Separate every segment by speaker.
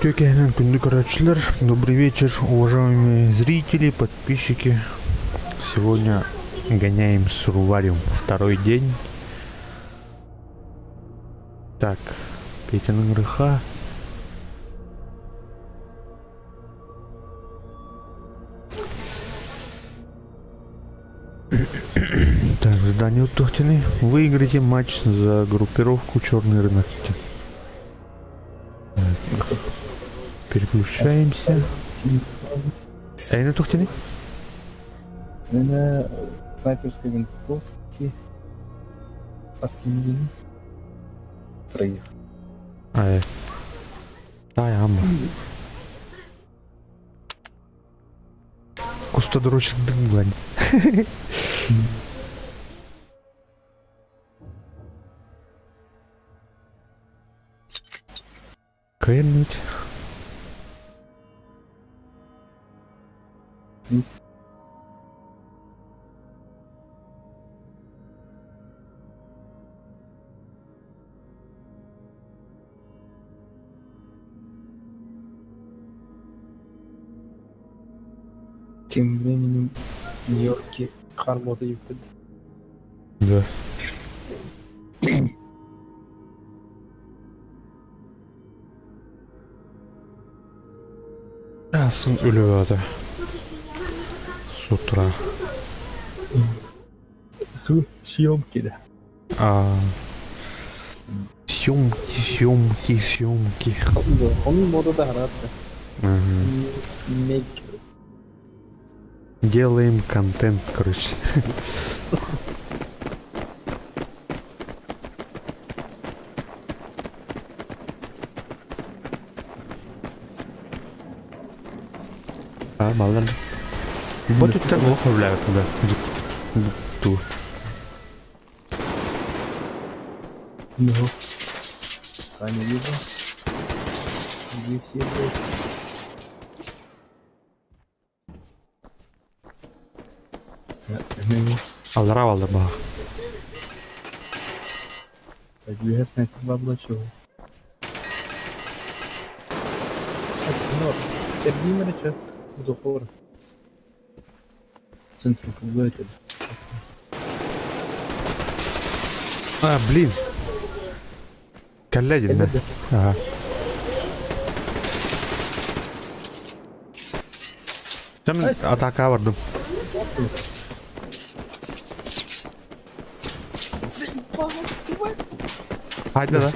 Speaker 1: Үтүө киэһэнэн күндү көрөөччүлэр! Добрый вечер, уважаемые зрители, подписчики! Сегодня гоняем Сурвариум второй день. Так, Петин РХ. Так, задание Тухтины. Выиграйте матч за группировку «Черный рынок». Так, переключаемся. Эйне Тухтины?
Speaker 2: Мене снайперской винтовки Аскинин троих.
Speaker 1: Ай. Ай, амма. Куста дрочит дым, Кемнуть.
Speaker 2: Тем временем в Нью-Йорке Харбота юктады.
Speaker 1: Да. Сын өлө С утра.
Speaker 2: Съемки, да.
Speaker 1: А, съемки, съемки, съемки.
Speaker 2: Он мода да
Speaker 1: Угу. Делаем контент, короче. А, мало ли. Вот тут так плохо влияет туда. Ту.
Speaker 2: Ну. Таня вижу. Где все, блядь?
Speaker 1: Аллара аллар бах.
Speaker 2: Так, снайпер бабла чего? Тербимерча Духор. Центр футбола.
Speaker 1: А, блин. Калядин, да? Ага. Там атака бардым. Haydi да.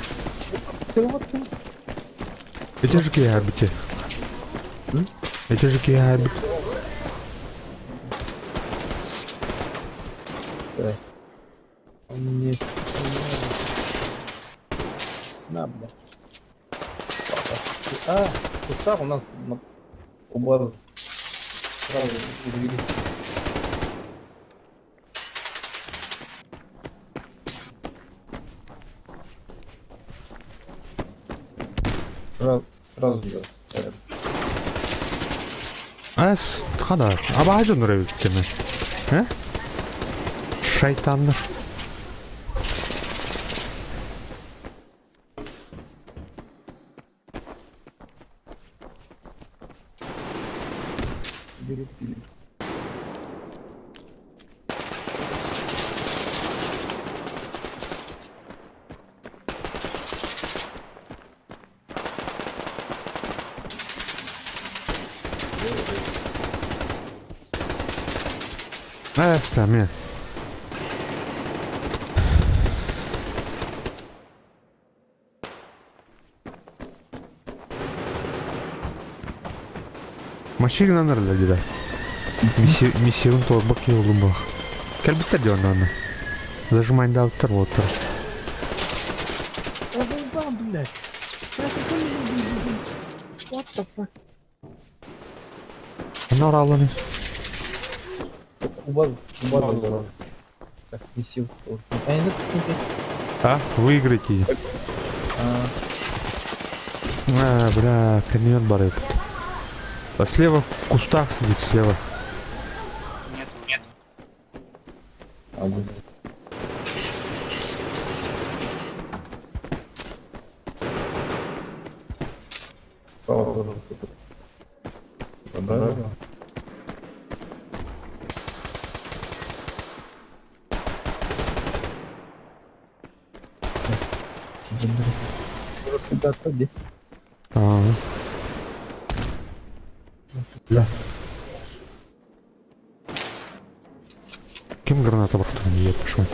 Speaker 1: Это же киябите. Это же киябит.
Speaker 2: Он мне На, бля. А, в кустах у нас у базы. Сразу увели. Сразу, сразу же.
Speaker 1: А, хана, абажы нұрай өттені. А? Шайтанны. Эста, мне. Машина нырла деді. Миссион торбак yolum bak. Кәлбіттер де оны. Зажимайында алып тұр, отыр.
Speaker 2: Да заебал, блядь. What the fuck?
Speaker 1: Ана оралыны.
Speaker 2: У базы, у базы. Так, миссию.
Speaker 1: А, выиграйте. А, бля, каньон бар этот. А слева в кустах сидит, слева.
Speaker 3: Нет, нет.
Speaker 2: А, вот. Справа тоже вот это. Да, да. Может, куда-то где?
Speaker 1: А. Бля. Кем граната бырахта? Я пошел.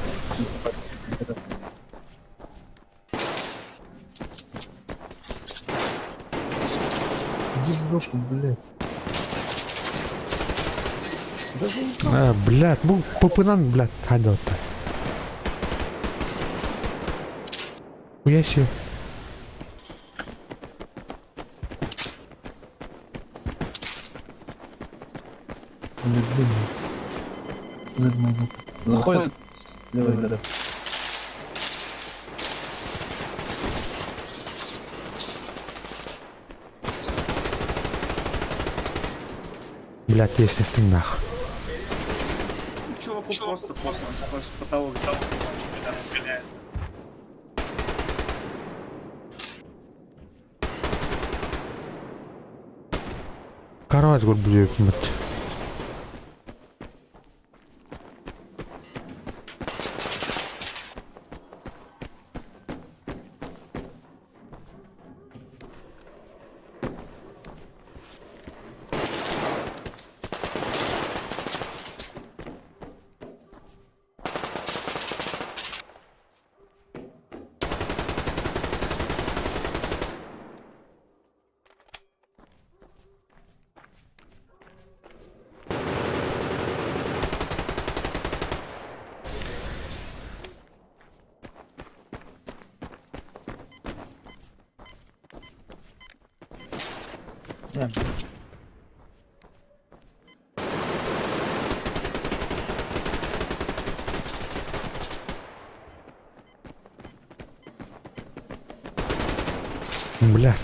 Speaker 2: Иди в жопу, блядь.
Speaker 1: А, блядь, ну попынан, блядь, хадота. Хуя себе.
Speaker 2: Блядь, блин. Заходит. Левый город.
Speaker 1: Блядь, если ты нах.
Speaker 3: Ну, чуваку просто похуй, он сквозь потолок меня стреляет.
Speaker 1: Карать, говорю, блядь, мать.
Speaker 2: Не,
Speaker 1: Бля.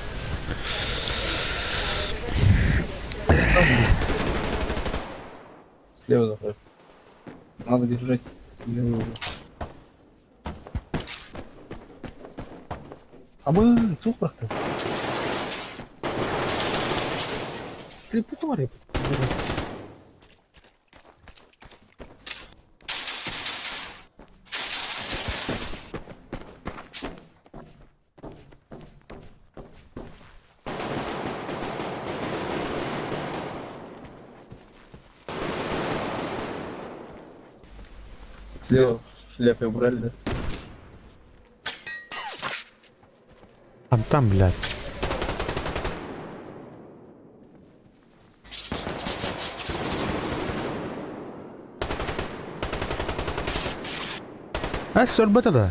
Speaker 2: слева заходит. Надо держать левую руку. А мы тут просто. Слепой. Слева в шляпе убрали, да?
Speaker 1: Там, там, блядь. А, сорбата да.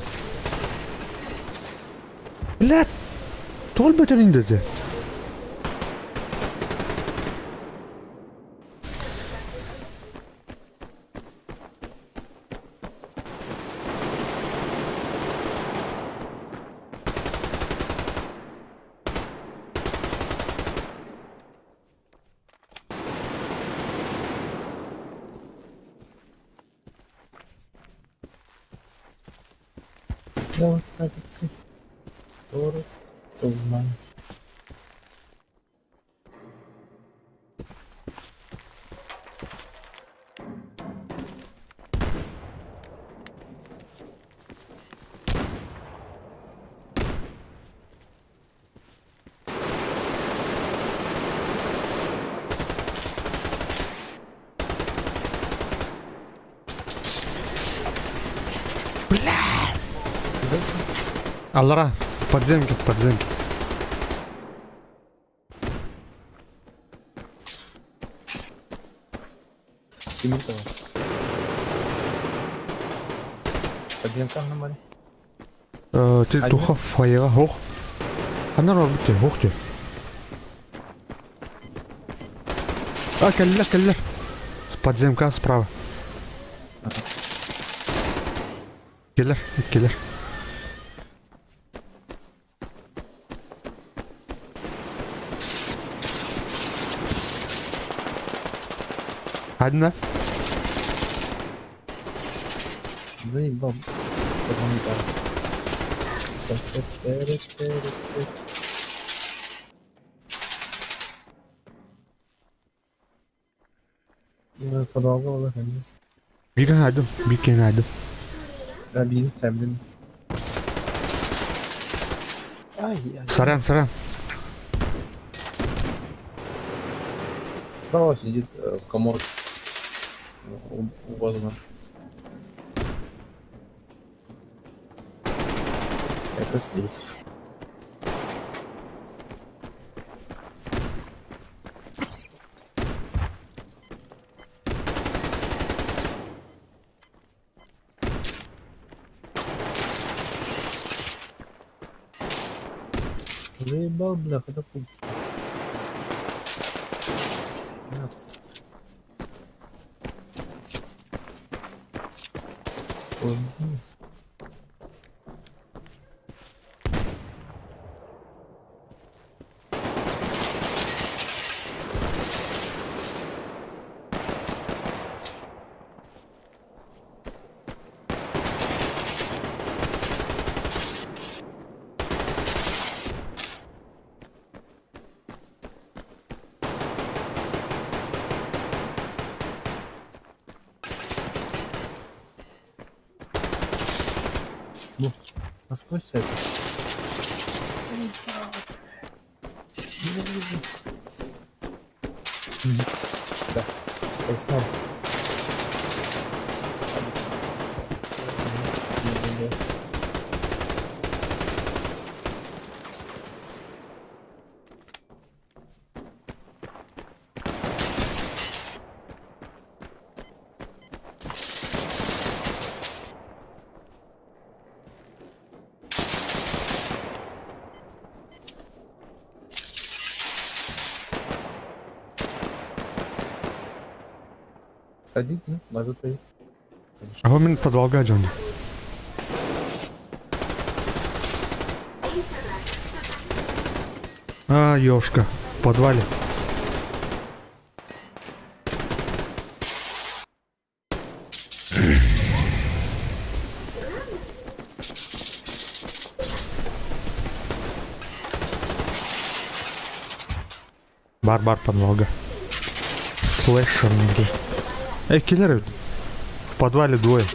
Speaker 1: Блядь. Тол бетерин dedi.
Speaker 2: Да, вот так вот. 40, то
Speaker 1: Аллара, подземки, подземки.
Speaker 2: Тимиртова. Подземка на море.
Speaker 1: Ты
Speaker 2: Один.
Speaker 1: туха файга, хох. Она работает, хох ты. А, кэллэ, кэллэ. Подземка справа. Кэлэр, кэлэр. Одна.
Speaker 2: Заебал. Подземка. Так, 4, 4, 5. Подолга буолар эмиэ.
Speaker 1: Биир аһаадым, биир киһини аһаадым.
Speaker 2: Биир сэммин. Ай, ай.
Speaker 1: Саран, саран.
Speaker 2: Справа сидит в коморке. У базы. Это здесь. Заебал, бля, когда пульт. Нас. Ой, Ну, насквозь это. Да. Пойдем. Садить, ну, база твои.
Speaker 1: Аҕа мин подвалга дьон. А, ёшка, в подвале. Бар-бар подвалга. Слэшерники. Эй, киллеры. В подвале двое.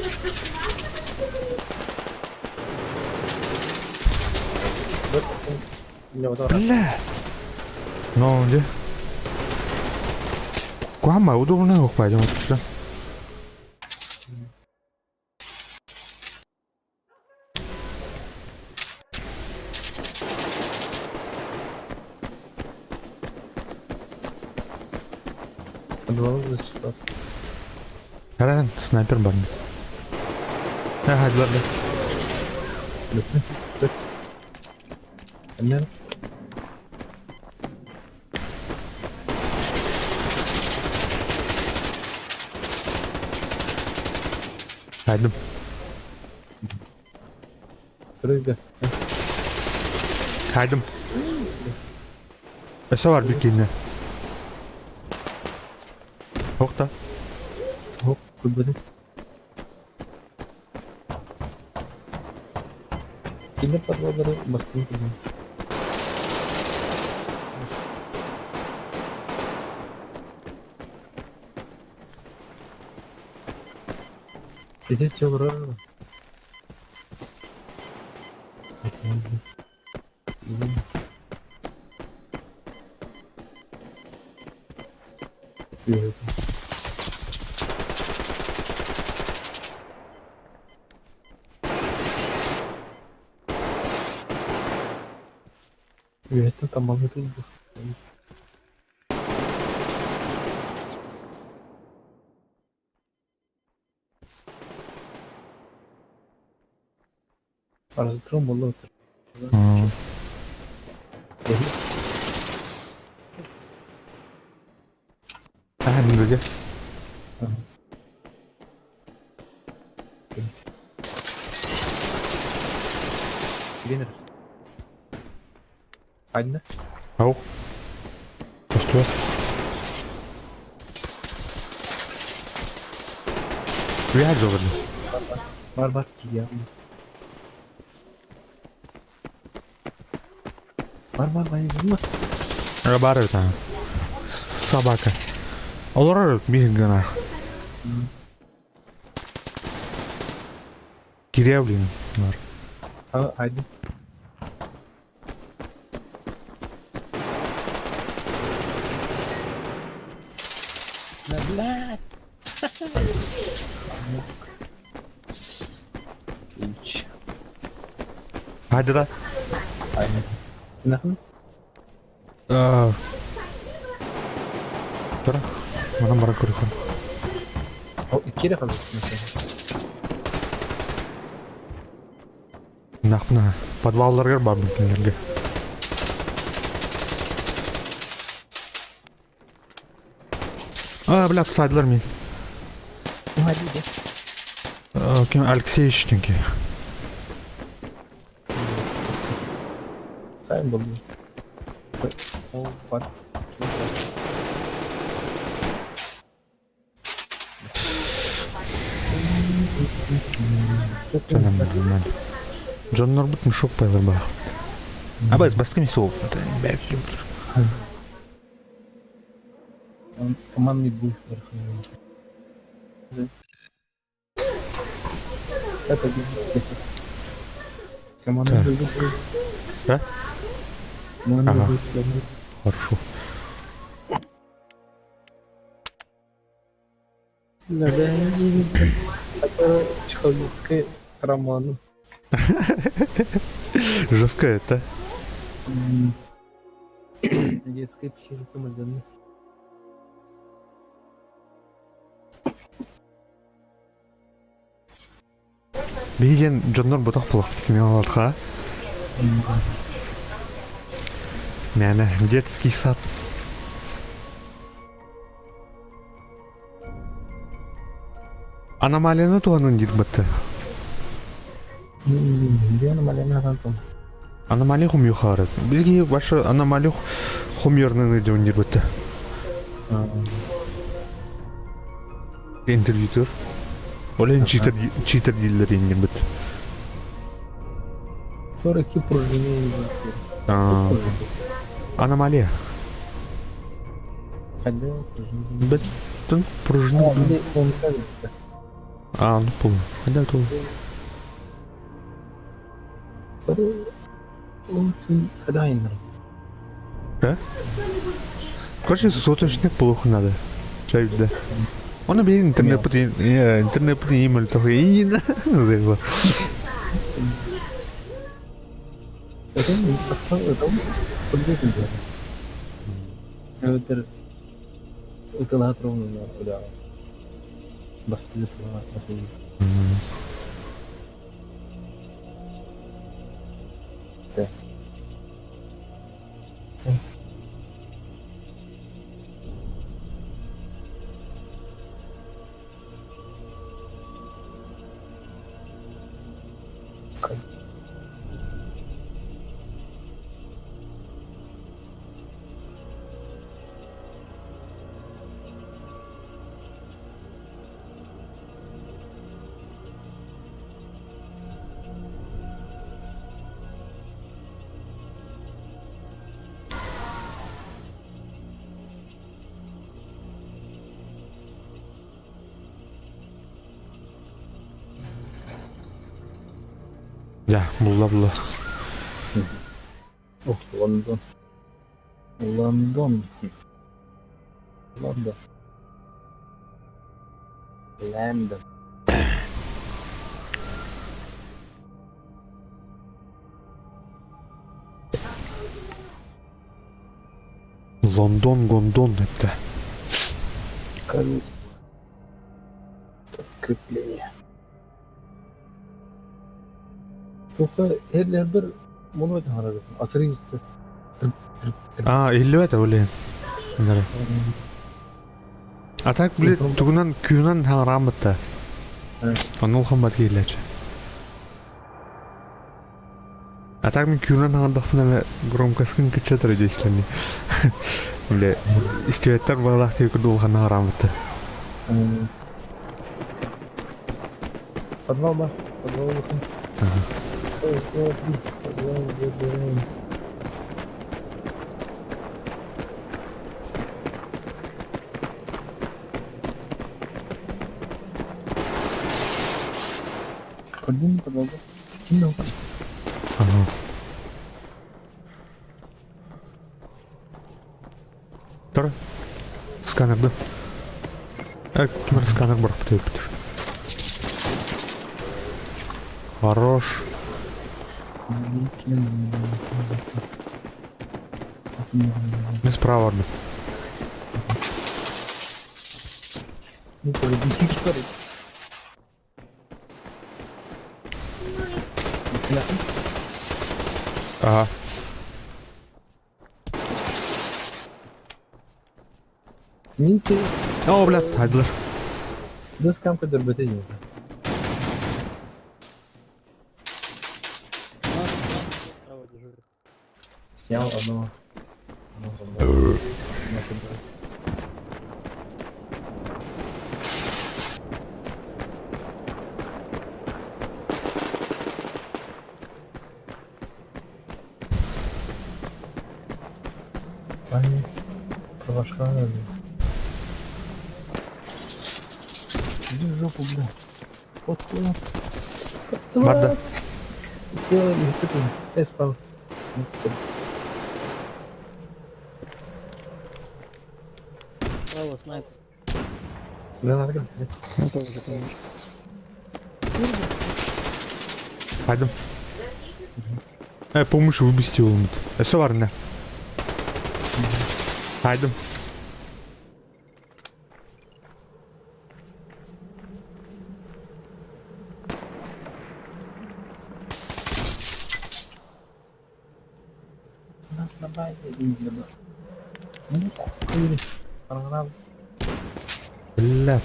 Speaker 1: Бля. Ну, где? Куама, удобно пойдем сюда.
Speaker 2: Подвал зачитал.
Speaker 1: Ран, снайпер бар. Ага, два, да.
Speaker 2: Нет.
Speaker 1: Айдым.
Speaker 2: Прыгай.
Speaker 1: Айдым. Өсө бар бикини. Тоқта.
Speaker 2: Хоп, куда? Кино подвал бастын куда. Идите ура. Это там мало Разгром был.
Speaker 1: А, где?
Speaker 2: Тренер. Анна?
Speaker 1: Ау. Что? Вяз олорду.
Speaker 2: Бар бар кия. Бар бар бар бар.
Speaker 1: Бар это. Собака. Олорор биир гына. Кириэ блин. Бар.
Speaker 2: А, один. Да, блядь. Ич.
Speaker 1: Hadi
Speaker 2: Aynen. Нахуй?
Speaker 1: да. Тұра. Манан бара көрүкүн.
Speaker 2: О, иккире kaldı.
Speaker 1: Нахпына. Подвалларгар бар кинилерге. А, блядь, сайдылар мен.
Speaker 2: Hadi de.
Speaker 1: Ким Алексей Ищенки.
Speaker 2: Сайн болды. О, бат.
Speaker 1: Джон Норбут мешок пайдар бар. Абайс, басками сол.
Speaker 2: Он командный бой. Это командный бой.
Speaker 1: Да?
Speaker 2: Командный
Speaker 1: Ага.
Speaker 2: бой.
Speaker 1: Хорошо.
Speaker 2: Это психологическая травма.
Speaker 1: Жестко это.
Speaker 2: Детская психика модерна.
Speaker 1: Биген Джон Норбут ах Кими алатха. Мәне, детский сад. Аномалияны туғанын дейді бітті.
Speaker 2: Где аномалия Антон?
Speaker 1: Аномалия хум юхары. Бізге башы аномалия хум ернаны деуін дейді бітті. Интервьютер. Олен читер читер дейлер енді бітті.
Speaker 2: 42 пружины.
Speaker 1: Аномалия.
Speaker 2: Хотя пружины.
Speaker 1: Біттін пружины. А, ну пол. Хотя то. Да? Короче, соточник плохо надо. Чай, да. Он би интернет пути, интернет пути имел того и на. Зайва.
Speaker 2: Это ровно да. Бастылы Да.
Speaker 1: Да, була була.
Speaker 2: Ох, Лондон. Лондон. Лондон. Лондон.
Speaker 1: Лондон, Гондон это.
Speaker 2: Крепление. Только Херлер мұны айтқан Отрывисто.
Speaker 1: А, или это, блин. А так, блин, тугунан күйінан хаңрамытта. Онул хамбат кейләчі. А так мен күйінан хаңрдақфына громкосын кычатыр дейшләни. Бля, истиветтер балақ тек дулхан хаңрамытта.
Speaker 2: Подвал ба, подвал выход. Подвал выбираем.
Speaker 1: Ага. Тор. Сканер да. Кимер сканер бар бит. Хорош. Не справа одно. Ага. О, бля, хайдылар.
Speaker 2: Дыскам көдөрбөтө
Speaker 4: Справа дежурит.
Speaker 2: Снял одного. Они прошла. Иди в жопу, бля. Вот хуя.
Speaker 1: Барда.
Speaker 2: Сделали это. Я спал.
Speaker 4: Справа снайпер.
Speaker 2: Граната.
Speaker 4: Ну тоже, конечно.
Speaker 1: Хайдым. Помощь выбести улмут. Все варно. Хайдым.
Speaker 2: У нас на базе именно. Ну, хуй. Программ.
Speaker 1: Бля.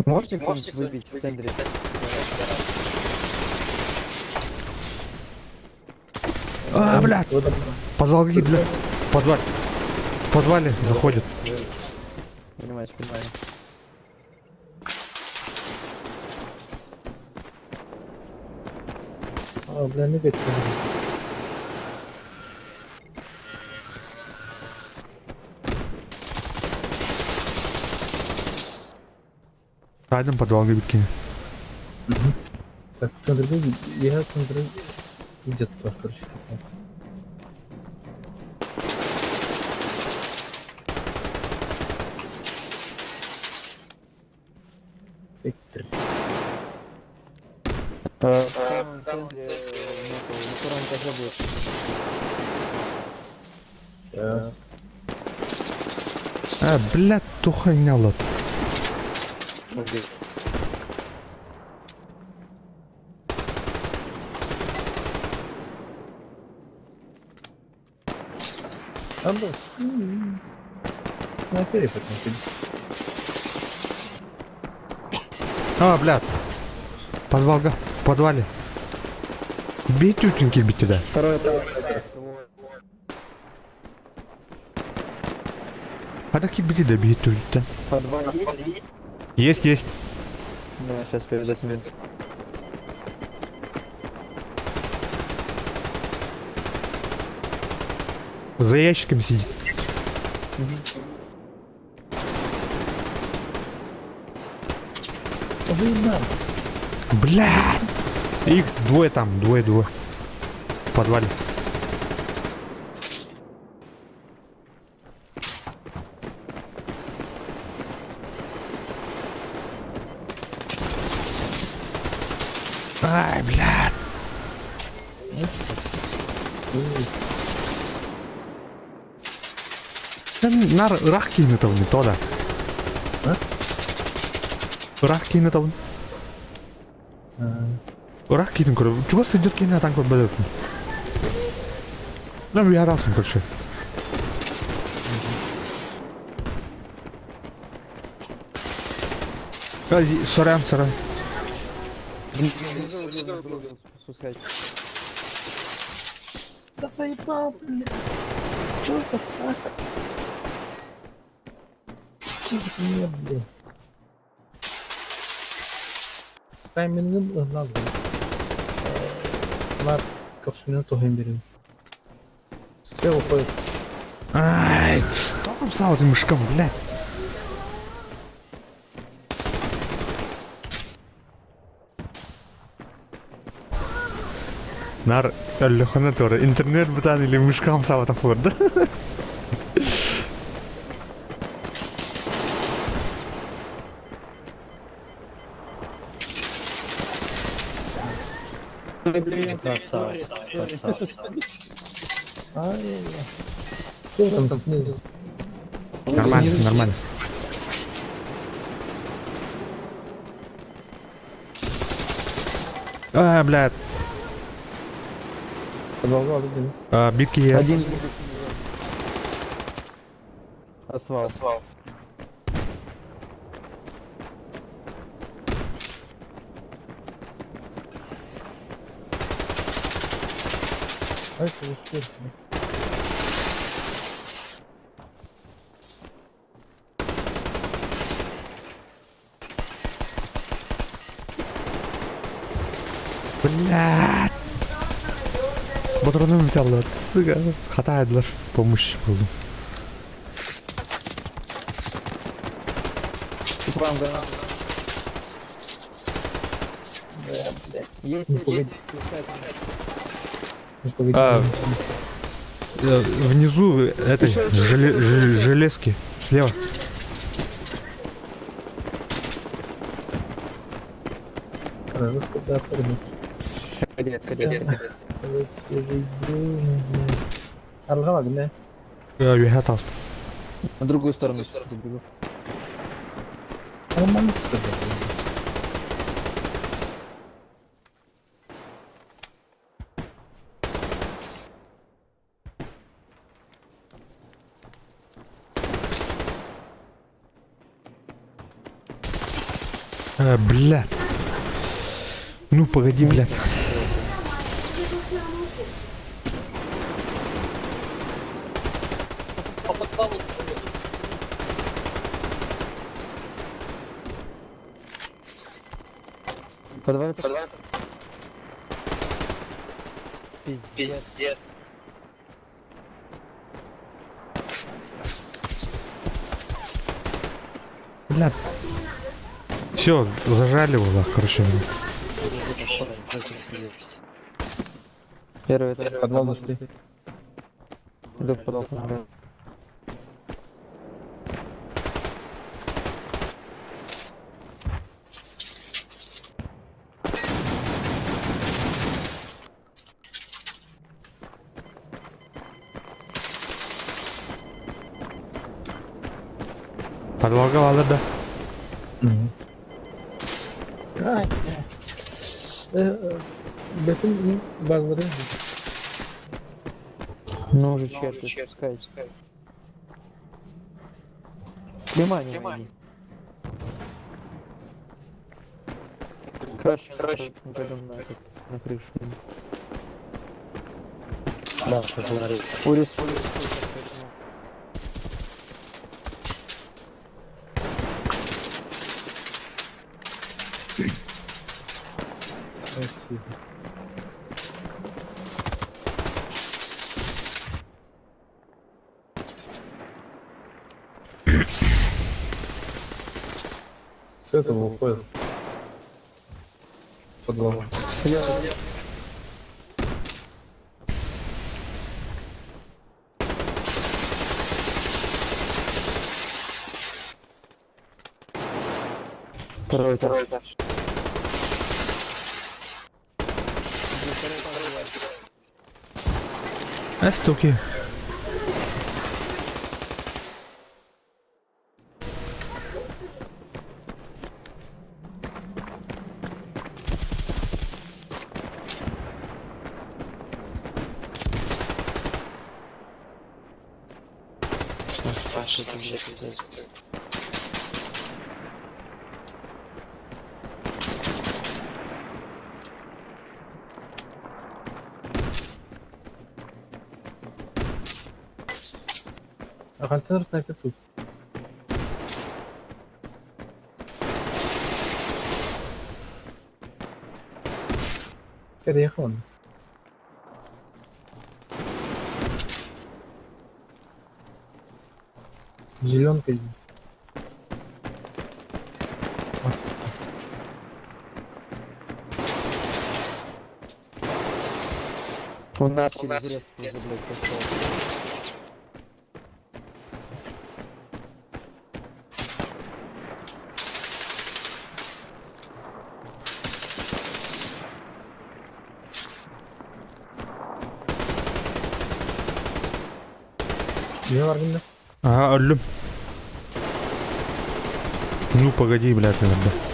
Speaker 5: Можете кто-нибудь выбить в центре?
Speaker 1: А, бля. Подвал какие для... Подвал. В подвале заходят.
Speaker 5: Понимаешь, понимаю.
Speaker 2: А, бля, не бить.
Speaker 1: Хайдым подвал гибкини.
Speaker 2: Так, центр был, я центр где-то, короче. Пять, три.
Speaker 5: В самом центре, на втором этаже будет.
Speaker 2: Сейчас.
Speaker 1: А, бля, тухайня лот.
Speaker 5: Окей.
Speaker 2: Там был. Снайпере потом.
Speaker 1: А, бля. Подвал, га. В подвале. Бей тютинки, бейте, да.
Speaker 5: Второй этаж.
Speaker 1: А так и бейте, да, бей тютин.
Speaker 5: Подвал есть?
Speaker 1: Есть, есть.
Speaker 5: Да, сейчас передать тебе.
Speaker 1: За ящиком сидит.
Speaker 2: Заебал.
Speaker 1: Бля. Их двое там, двое-двое. В подвале. Ай, бля. Нар рах кийин то да.
Speaker 2: А?
Speaker 1: Рах кийин табын. Рах кийин көрө. Чуга сыдыр кийин атан көр бөдөпүн. Нам ярасың короче. Сорян, сорян.
Speaker 5: Спускать.
Speaker 2: Да заебал, бля. Чё за фак? Чё за хуйня, бля? Таймингin надо. Нар капсулин тоһын берем. Все уходит.
Speaker 1: Ай, что там стало этим мешком, блядь? Нар өллөххүнэ туора интернет бытаан или мышка хамсаабатах буолар да.
Speaker 4: Блин,
Speaker 6: Красава, красава.
Speaker 2: Ай-яй-яй. Кто там снизу?
Speaker 1: Нормально, нормально. А, блядь.
Speaker 2: Подолгал один.
Speaker 1: А, битки я.
Speaker 5: Один. Асфальт.
Speaker 2: Ай, ты успел.
Speaker 1: Блядь. Патроны взял, сука. Хатайдылар. Помощь буоллум.
Speaker 5: Вам гранату.
Speaker 2: Да, блядь.
Speaker 5: Есть,
Speaker 2: Ну,
Speaker 5: есть,
Speaker 2: погоди.
Speaker 5: пускай.
Speaker 2: Ну, погоди.
Speaker 1: А, внизу этой железки. Слева.
Speaker 2: Королевская, да, форма.
Speaker 5: Кадет, кадет.
Speaker 2: Арҕаа гына.
Speaker 1: Үөһэ таҕыста.
Speaker 5: На другую сторону побегу.
Speaker 2: Нормально сказал.
Speaker 1: Бля. Ну погоди, блядь.
Speaker 4: По подвалу сходит.
Speaker 5: Подвал. Подвал. Пиздец.
Speaker 1: Бля. Все, зажали его, да, короче.
Speaker 5: Первый этаж.
Speaker 2: Подвал зашли.
Speaker 5: Иду в подвал. помогаю.
Speaker 1: Подвалга бааллар да.
Speaker 2: Ай, Бэтин базлары.
Speaker 5: Ну уже черт, пускай. Внимание. Внимание. Короче, короче, мы пойдем на, этот, на крышу.
Speaker 6: Да, пожалуйста.
Speaker 5: Урис, Урис.
Speaker 2: С этого уходит. Подвал.
Speaker 5: Второй этаж.
Speaker 1: А стуки.
Speaker 6: Паша, там же пиздец.
Speaker 2: А контейнер снайпер тут. Переехал он. Зеленка.
Speaker 5: У нас через рез уже, блядь, пошел.
Speaker 2: Ne var bunda?
Speaker 1: Ага, өллүм. Ну погоди, блядь, наверное.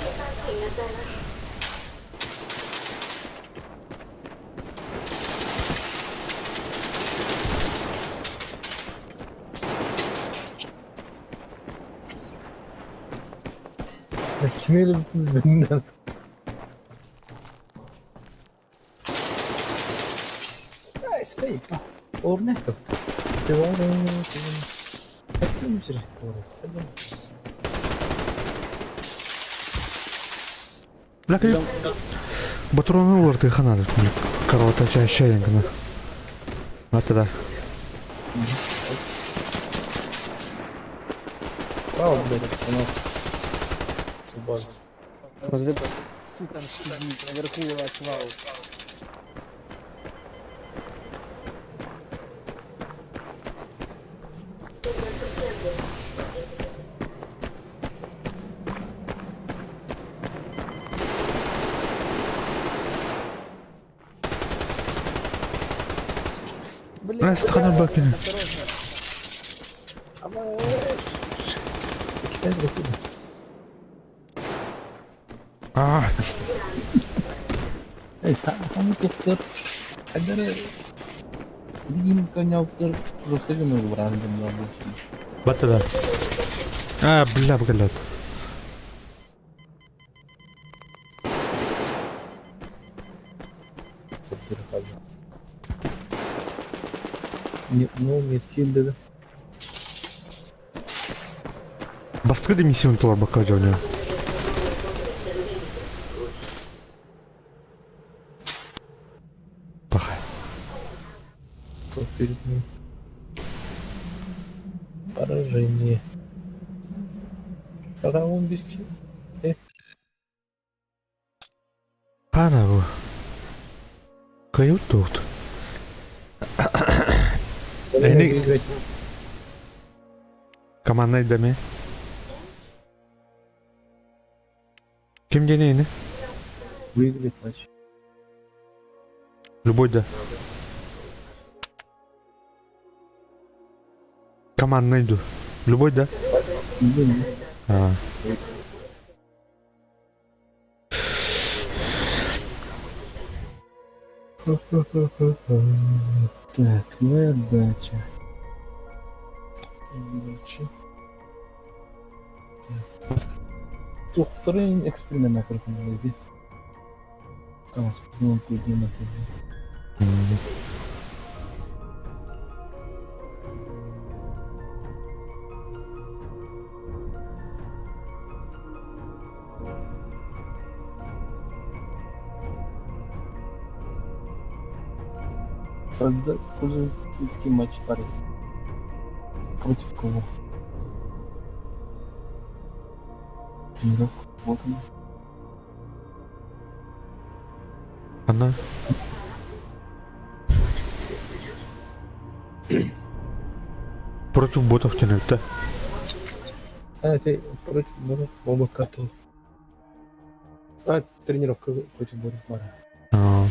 Speaker 2: Ya kim öyle benden? Ay, Ornesto.
Speaker 1: Бля, конечно. Батроны улар ханар, кровоточащая. А тогда.
Speaker 2: Справа, блядь, у нас. База.
Speaker 5: Смотри, сука, сидит наверху отвал.
Speaker 1: Бля, страна бакина. Аа. Батада. А, бля, блядь.
Speaker 2: Ну, не сильно.
Speaker 1: Бастыкы миссияны тулар бакка жауня. Пахай.
Speaker 2: Поражение. Фараон без
Speaker 1: Пана бу. Кают тут. Эни- Командный даме. Ким денейni?
Speaker 2: Выиграть матч.
Speaker 1: Любой да. Командный иду. Любой да? А.
Speaker 2: Так, ну и отдача. Отдача. Тухтырын эксперимент накыркын Там Пользовательский матч парень. Против кого? Тренировка. Вот она.
Speaker 1: Она. Против ботов тянут, да?
Speaker 2: А, это против ботов оба кату. А, тренировка против ботов пара.
Speaker 1: А.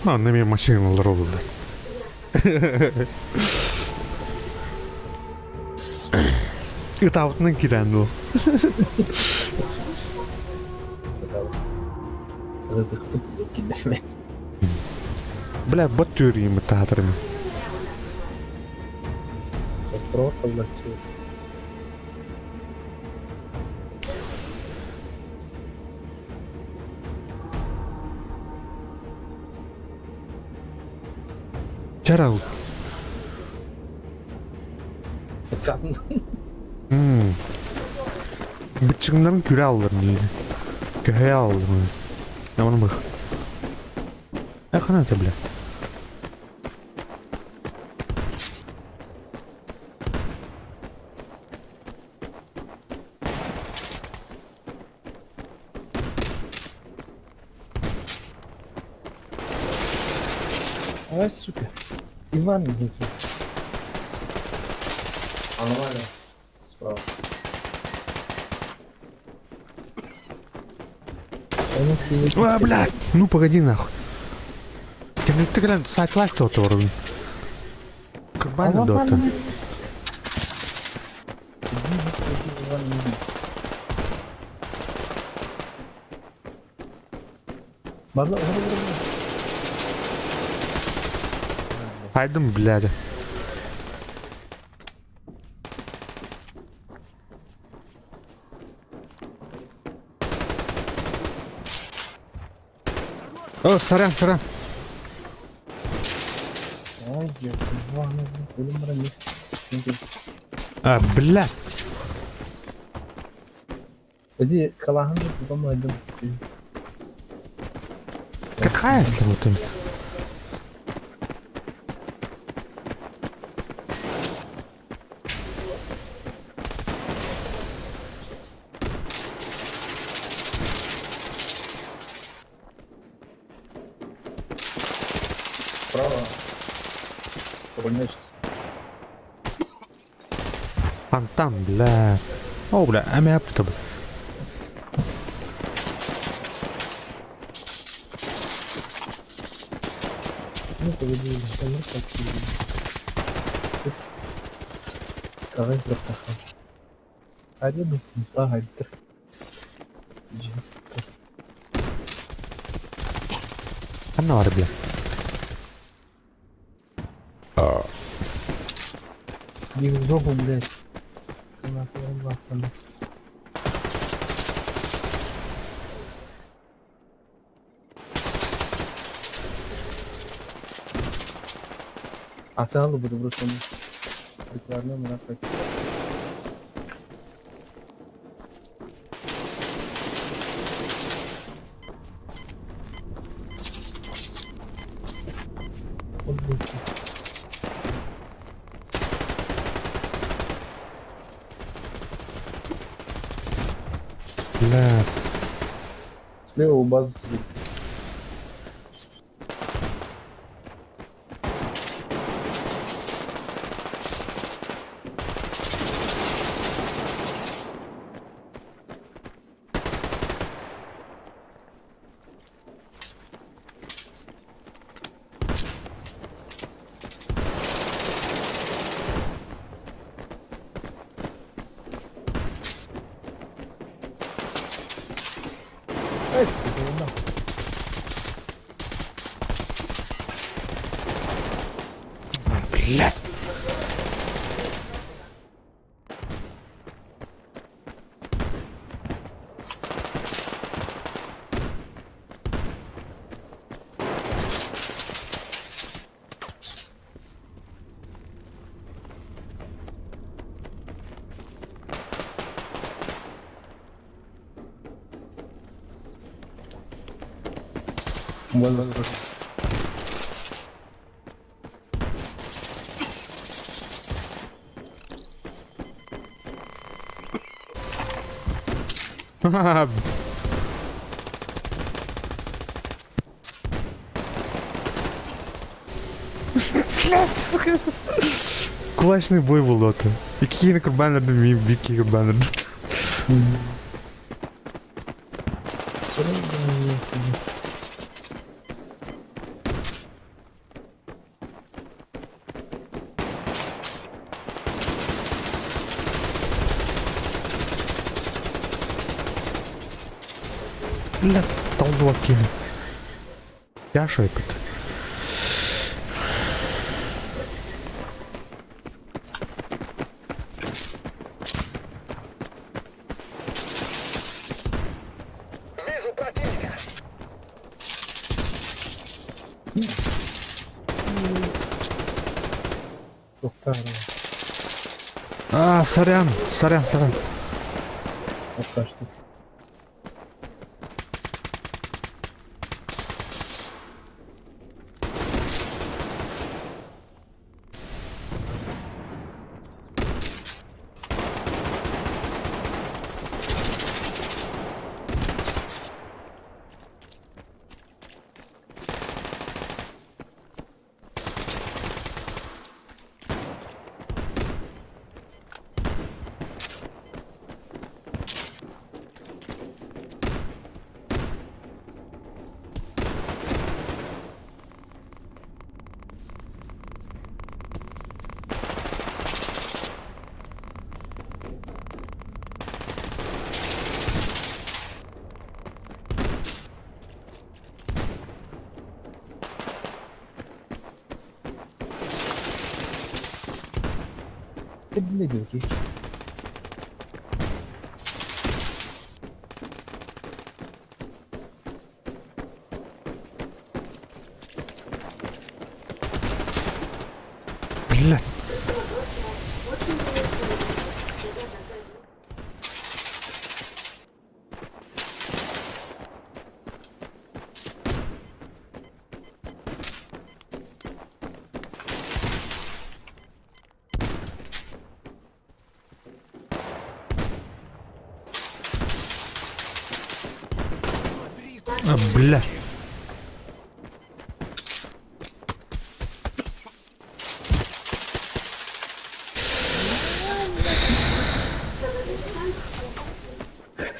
Speaker 1: А, на меня машина лоролу, да. Ытаутынан кирен бу. Бля, бот түрүйім таатырым. Чарал. Бычыңнарын күрә алыр нейді. Көһә алыр. Наман бых. Эхана бля.
Speaker 2: Ай, сука. Иван некий.
Speaker 7: Аномалия. Справа.
Speaker 1: А, блядь! Ну погоди нахуй. Кэнниттэн кэлэн саачылаас тоторун. Кырбааны дота.
Speaker 2: Барда, барда, барда.
Speaker 1: Айдым, блядь. О, сорян, сорян.
Speaker 2: Ай, я Иван, өлüm бара.
Speaker 1: А, блядь.
Speaker 2: Иди, калахан потом найдем.
Speaker 1: Какая если вот это?
Speaker 7: Справа. Пулеметчик.
Speaker 1: Фонтан, бля. О, бля, а меня тобой.
Speaker 2: Ну, поведи, ну, так, Давай, братаха. Один, ага,
Speaker 1: Анна бля.
Speaker 2: Иди в жопу, блядь. Нахуй, нахуй. Асалы буду просто прикладной нахуй. Вот будет.
Speaker 1: Бля.
Speaker 2: Слева у базы сидит. Ай, сука, нахуй.
Speaker 1: Бля.
Speaker 2: Вон, вон, вон.
Speaker 1: Ха-ха. Кулачный бой был это. И какие на курбанер, бики курбанер. Бля, толдуа кини. Я шайпит.
Speaker 2: Тоқтар.
Speaker 1: А, сорян, сорян, сорян.
Speaker 2: Отсашты. Ты, блядь,
Speaker 1: Блядь. А, бля.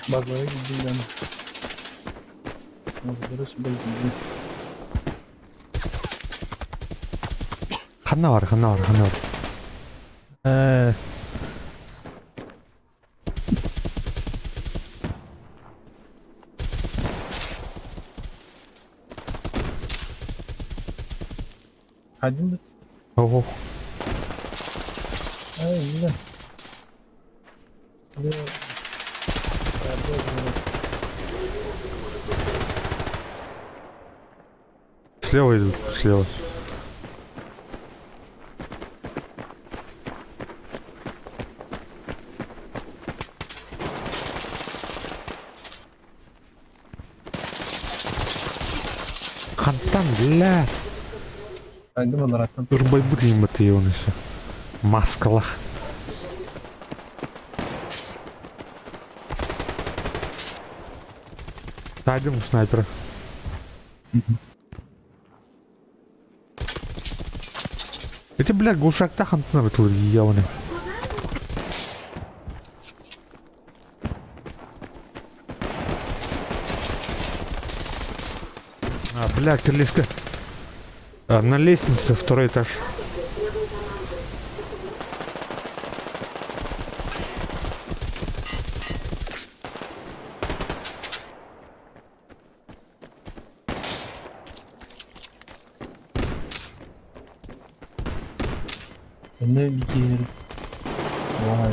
Speaker 2: Базовый блин. Короче, блин.
Speaker 1: Ханна бар, ханна бар, ханна бар. Э.
Speaker 2: Один?
Speaker 1: Ого.
Speaker 2: Ай, бля. Бля.
Speaker 1: Слева идут, слева. Хантан, бля.
Speaker 2: Айдым анараттан.
Speaker 1: Турбайбыт лиматы все. Маскалах. Найдем снайпера. Эти, бля, глушакта хантан бытылыр явны. А, бля, кирилиска. А, на лестнице второй этаж.
Speaker 2: Ne bir Vay.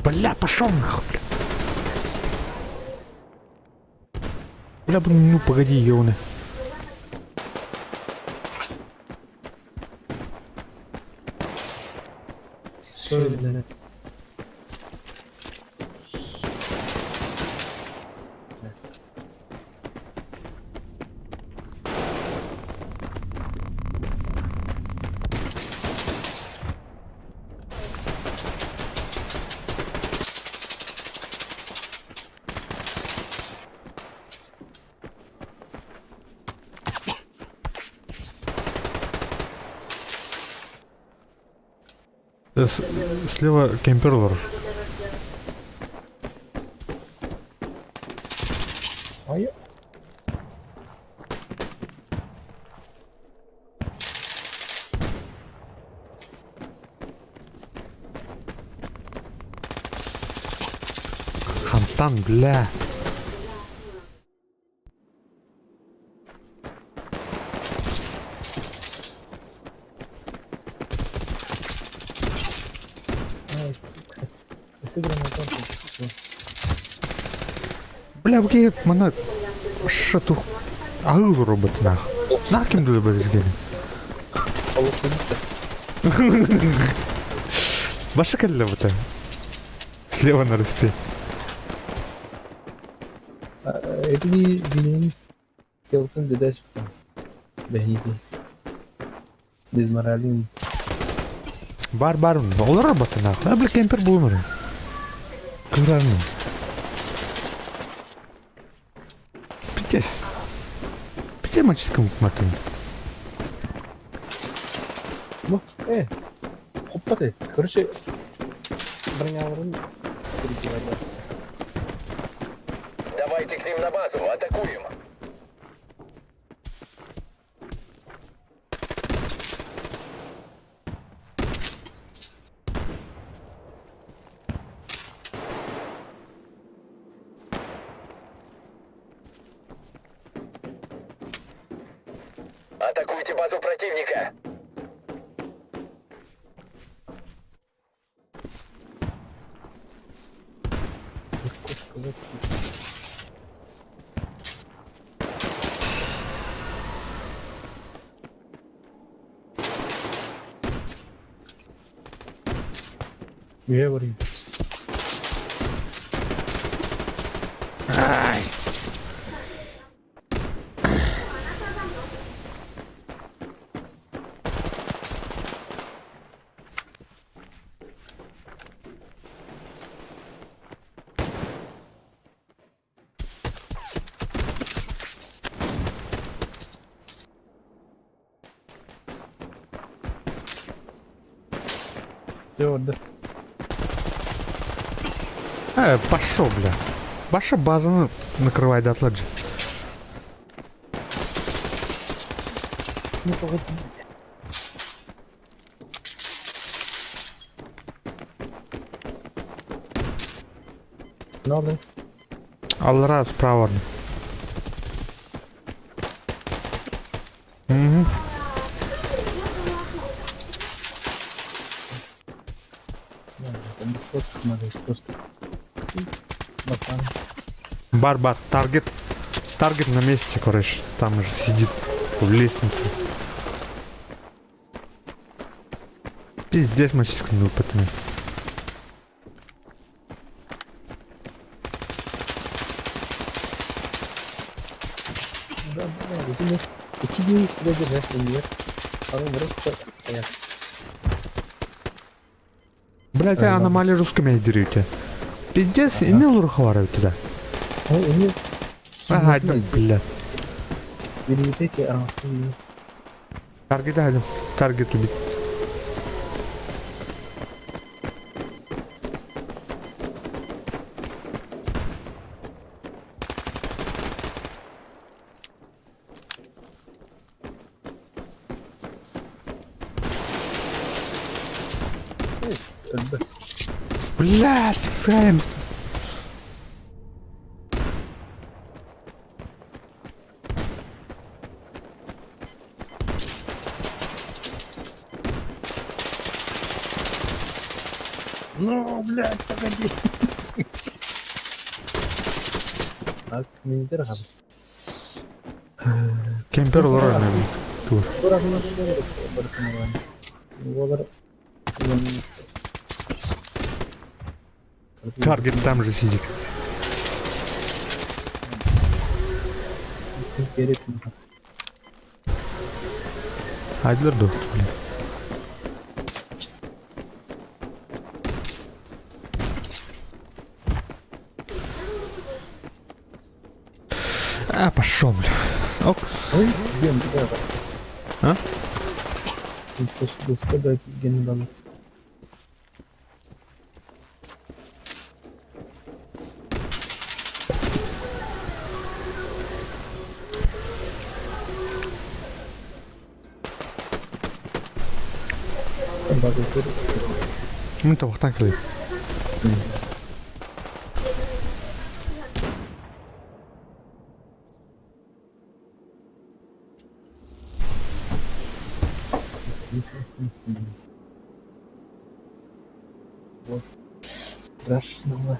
Speaker 1: Бля, пошел нахуй, бля. Бля, блин, ну погоди, ёбаный.
Speaker 2: Sorry, бля.
Speaker 1: Слева кемпер
Speaker 2: Ай.
Speaker 1: Хантан, бля.
Speaker 2: Ай, сука. Сыграно там.
Speaker 1: Бля, бу мана шатух агыл робот нах. Нах ким дуды бергени? Баша кэллэ бута. Слева на респе.
Speaker 2: Эти винин Келтон дедеш Бехити. Дизморалин.
Speaker 1: Бар бар олар робота нах. А бля кемпер булмар. Кырарны. Пиздец. Пиздец мальчишкам матын.
Speaker 2: Ну, хоппа ты. Короче, Броняларын перебивали.
Speaker 8: Давайте к ним на базу, атакуем. Атакуйте базу противника.
Speaker 2: Легко сказать. Я говорю. Все, да.
Speaker 1: Пошел, бля. Ваша база накрывай до отладжи.
Speaker 2: Ну, погоди. Надо.
Speaker 1: Алра справа. Угу.
Speaker 2: Надо, там фотку надо просто. Братан.
Speaker 1: Бар, бар, таргет. Таргет на месте, короче. Там же сидит в лестнице. Пиздец, мальчишка неопытный.
Speaker 2: Да, да, да, тебе, и тебе есть куда держать, нет. А он просто понятно.
Speaker 1: Блять,
Speaker 2: Ага.
Speaker 1: аномалия русскими дерете. Пиздец, и не лурховары туда.
Speaker 2: Ой, у них
Speaker 1: Ага, да, блядь.
Speaker 2: или вот эти, а, и-
Speaker 1: Таргет один. Таргет убить.
Speaker 2: да.
Speaker 1: Блядь, Саймс.
Speaker 2: Ну, блядь, погоди. Так, миндергам.
Speaker 1: Кемпер лорен. Тур. Таргет там же сидит. Айдлер доктор, блядь. А, пошел, бля. Ок.
Speaker 2: Ой, ген, да.
Speaker 1: А?
Speaker 2: Просто сказать, ген дам.
Speaker 1: Мен табақтан келеді.
Speaker 2: Страшного.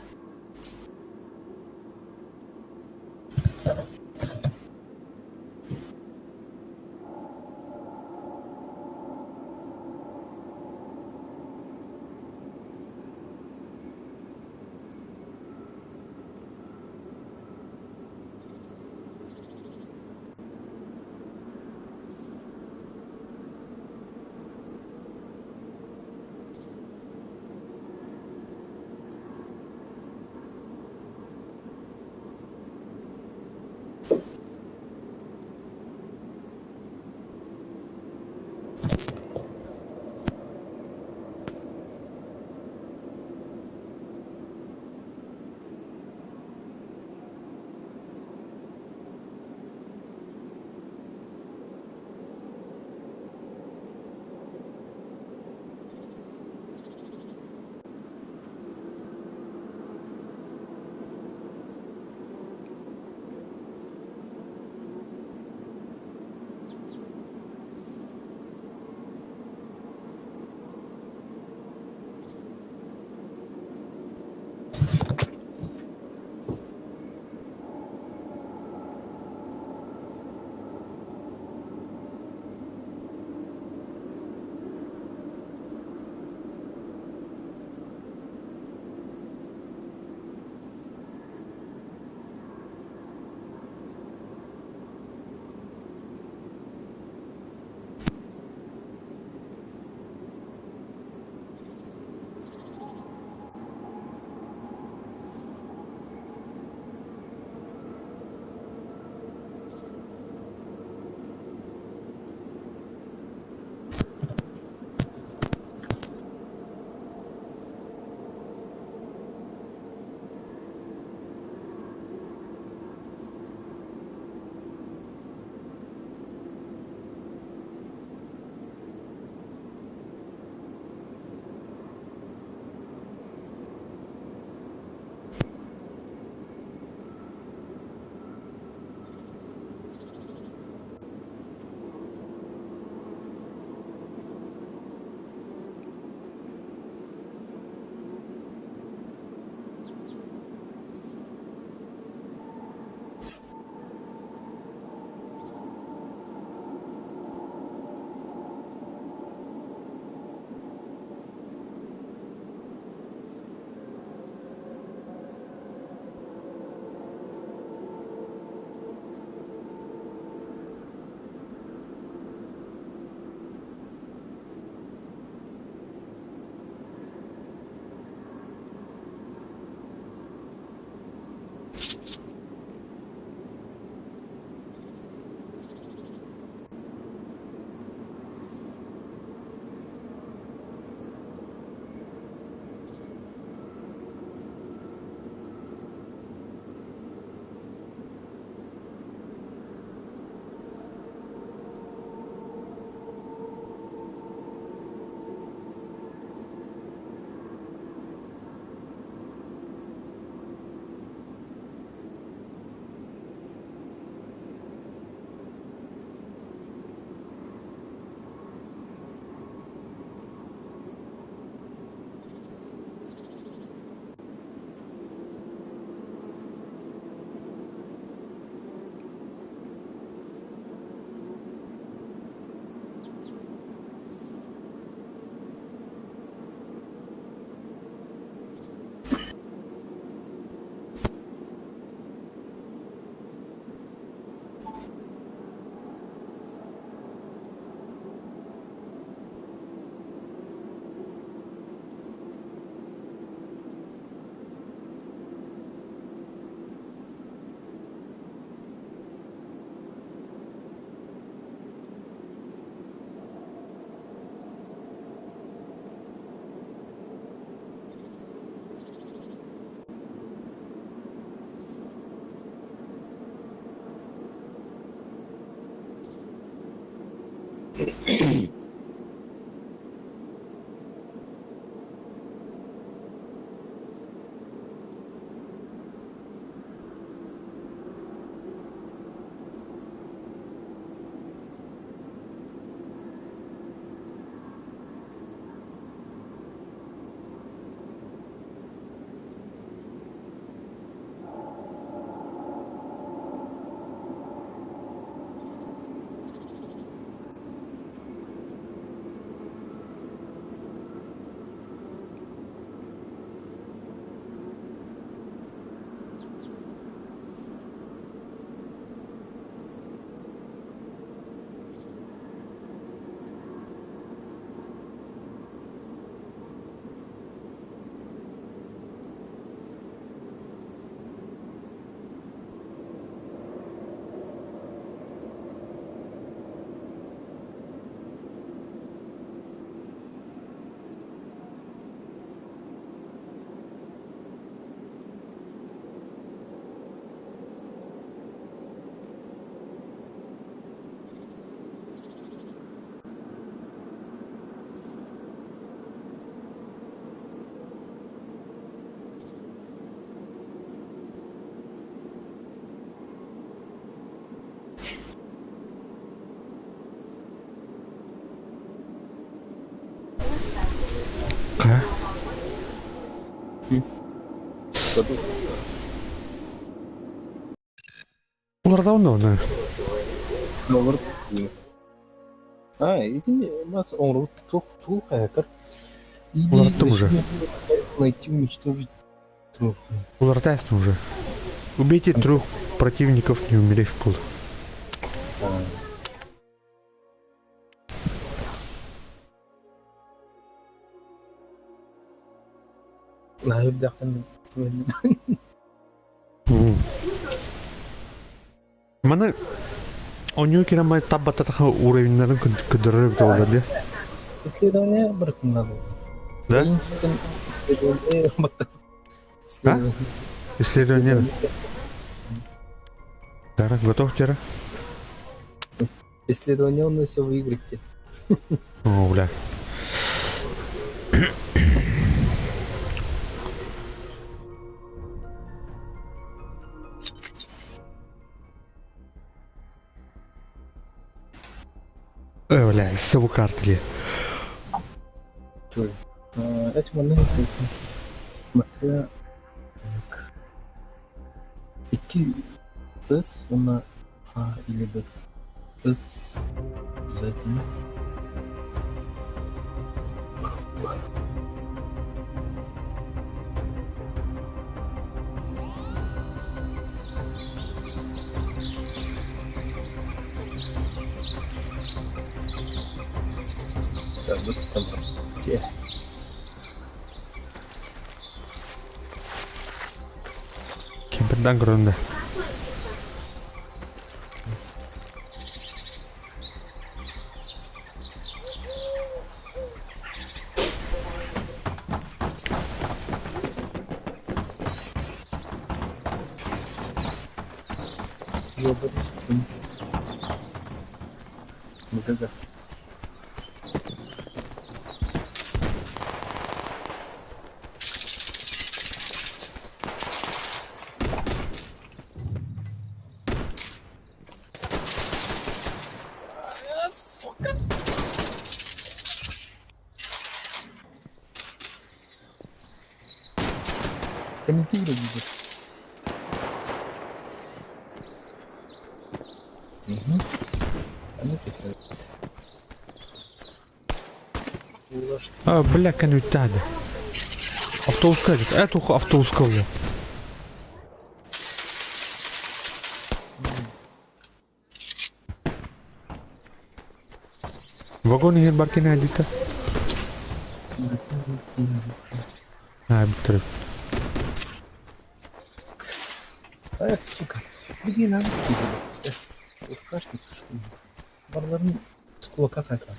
Speaker 1: Ка? Уларда онно.
Speaker 2: Олор А, иди, нас он тух хакер.
Speaker 1: Уларыттым уже.
Speaker 2: Найти, уничтожить трех.
Speaker 1: Улартайсың уже. Убейте трех противников, не умерев в пол.
Speaker 2: Наһырдахтан
Speaker 1: Маны оньуу кирамай таббататаха уровеньнарын көдөрөр буолар дии.
Speaker 2: Исследование барытын
Speaker 1: Да?
Speaker 2: Исследование
Speaker 1: А? Исследование. Тара, готов Тера?
Speaker 2: Исследование он все выиграть.
Speaker 1: О, бля. Бля, все карты.
Speaker 2: Эти моменты, смотря так. Икки С, он А или Б. С обязательно. Так, вот там. Где?
Speaker 1: Кемпердан көрөндө.
Speaker 2: Ёбаный. Мадагаскар. Сука! Комментируй, Угу.
Speaker 1: А, бля, конютада. Автобуска этот. Это автобуска уже. Вагон иһин бар кини адита. А, бүттүрүп.
Speaker 2: А, сука. Где надо Кашник, что ли? Барларын с кулака сайтар.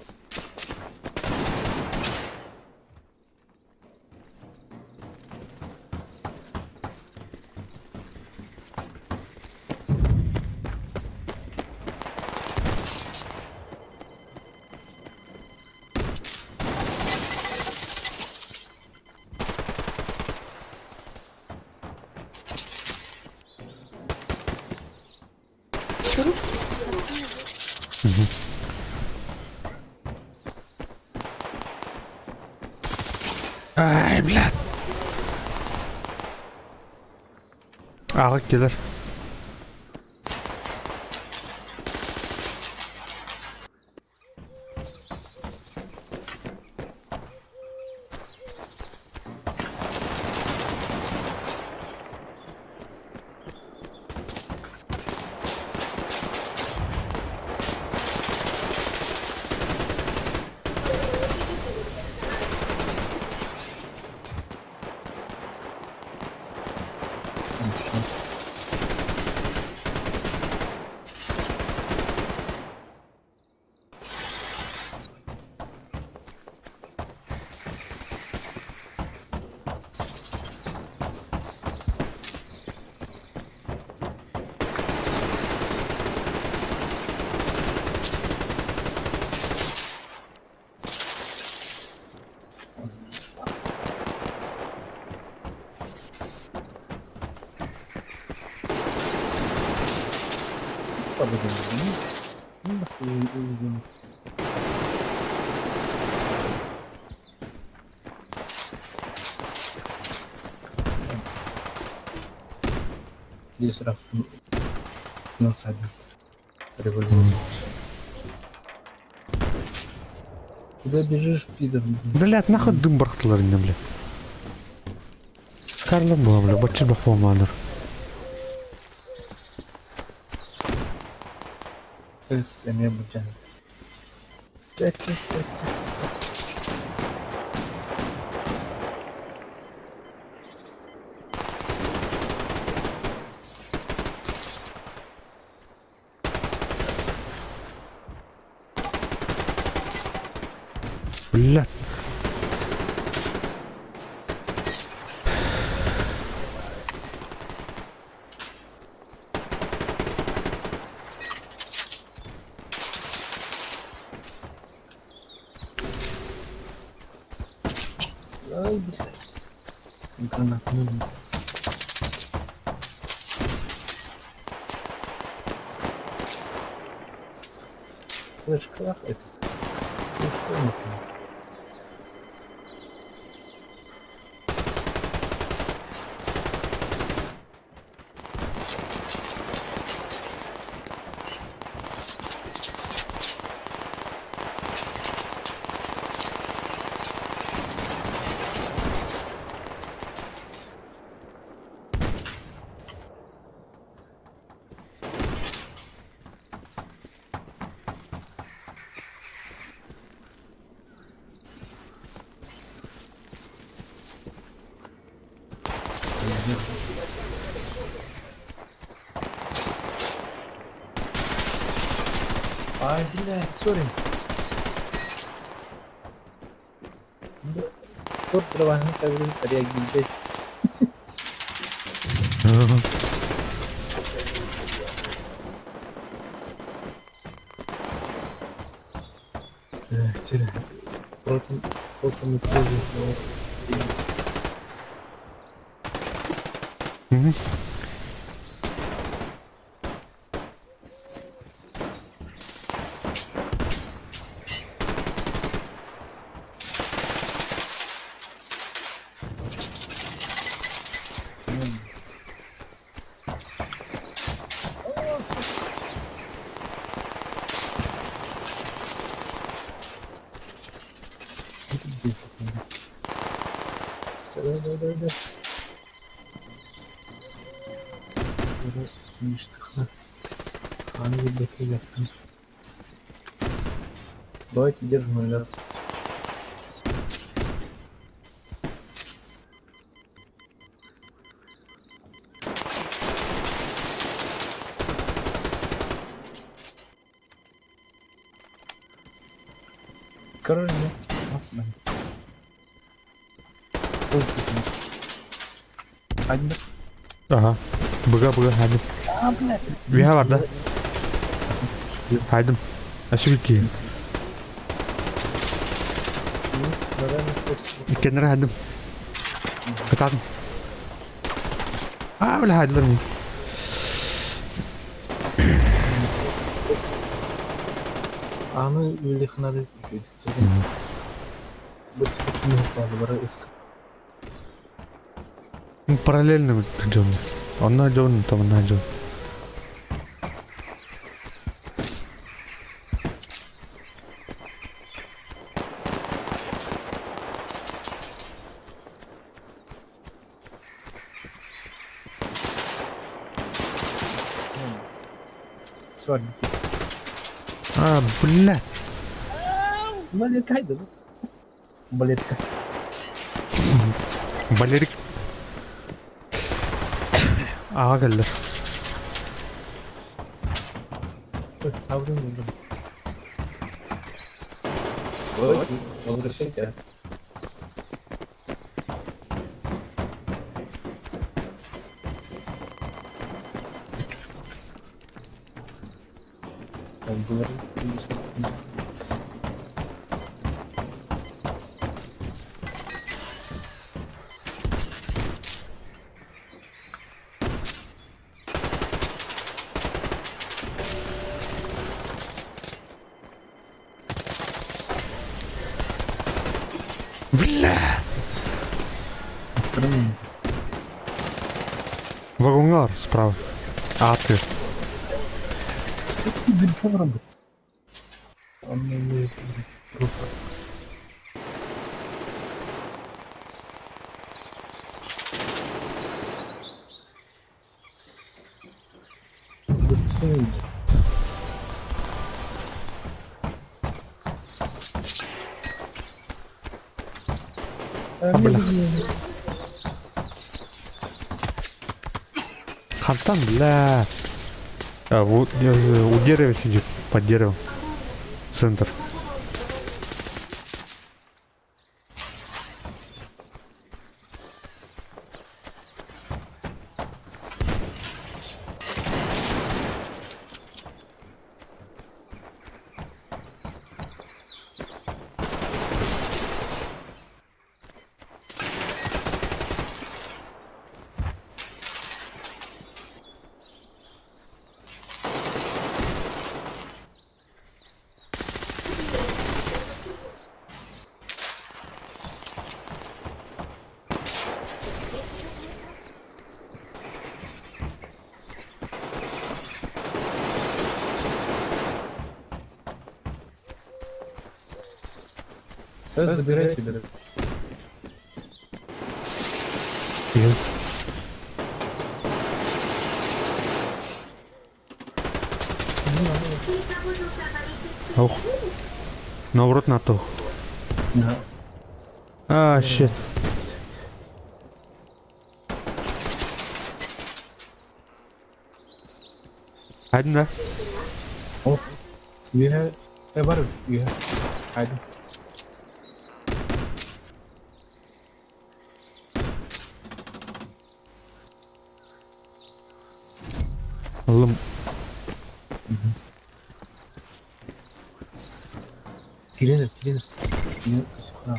Speaker 1: Ай, блядь. Аҕа кэлэр.
Speaker 2: Здесь Револьвер. Куда бежишь, пидор?
Speaker 1: Блядь, нахуй дым бырахтылар иннэ, блядь. Карлом була, бля, баччы бахуаманыр.
Speaker 2: С эмиэ былдьаһыт. Чэ, чэ, чэ, чэ, чэ.
Speaker 1: Блядь.
Speaker 2: Ай, блядь. Гранат нужен. Слышь, крах это. Ну, что не понял. Ай, блядь, сори. Тур trabajan sobre Давай, давай, давай, давай. Давайте держим алерт. Короче, нас Один.
Speaker 1: Ага. Быга быга хайдым. Виха бар да. Хайдым. Ашыгы Иккеннere хайдым. Кытаатым. Аа, бля, хайдылар мин.
Speaker 2: Аны үлэлиэххэ наада үчүгэйдик. Бу бары
Speaker 1: Ну, параллельно идем. Одна дён, там одна дён.
Speaker 2: Свадьба.
Speaker 1: А, блядь.
Speaker 2: Балетка, да? Балетка.
Speaker 1: Валерик. Аға кэллэр.
Speaker 2: Табын
Speaker 7: Возвращайте.
Speaker 2: Там было.
Speaker 1: Бля! Вагонгар справа. А, ты.
Speaker 2: Телефон работает. Он не умеет.
Speaker 1: А, бля. Хантан, бля. А, вот у дерева сидит, под деревом. Центр.
Speaker 2: Сейчас забирайте, блядь.
Speaker 1: Я- Ох. Наоборот, на то.
Speaker 2: Да.
Speaker 1: А, щит. Один, да?
Speaker 2: Үйе, бар, үйе. Haydi.
Speaker 1: Лым.
Speaker 2: Киленер, киленер. Киленер, сухана.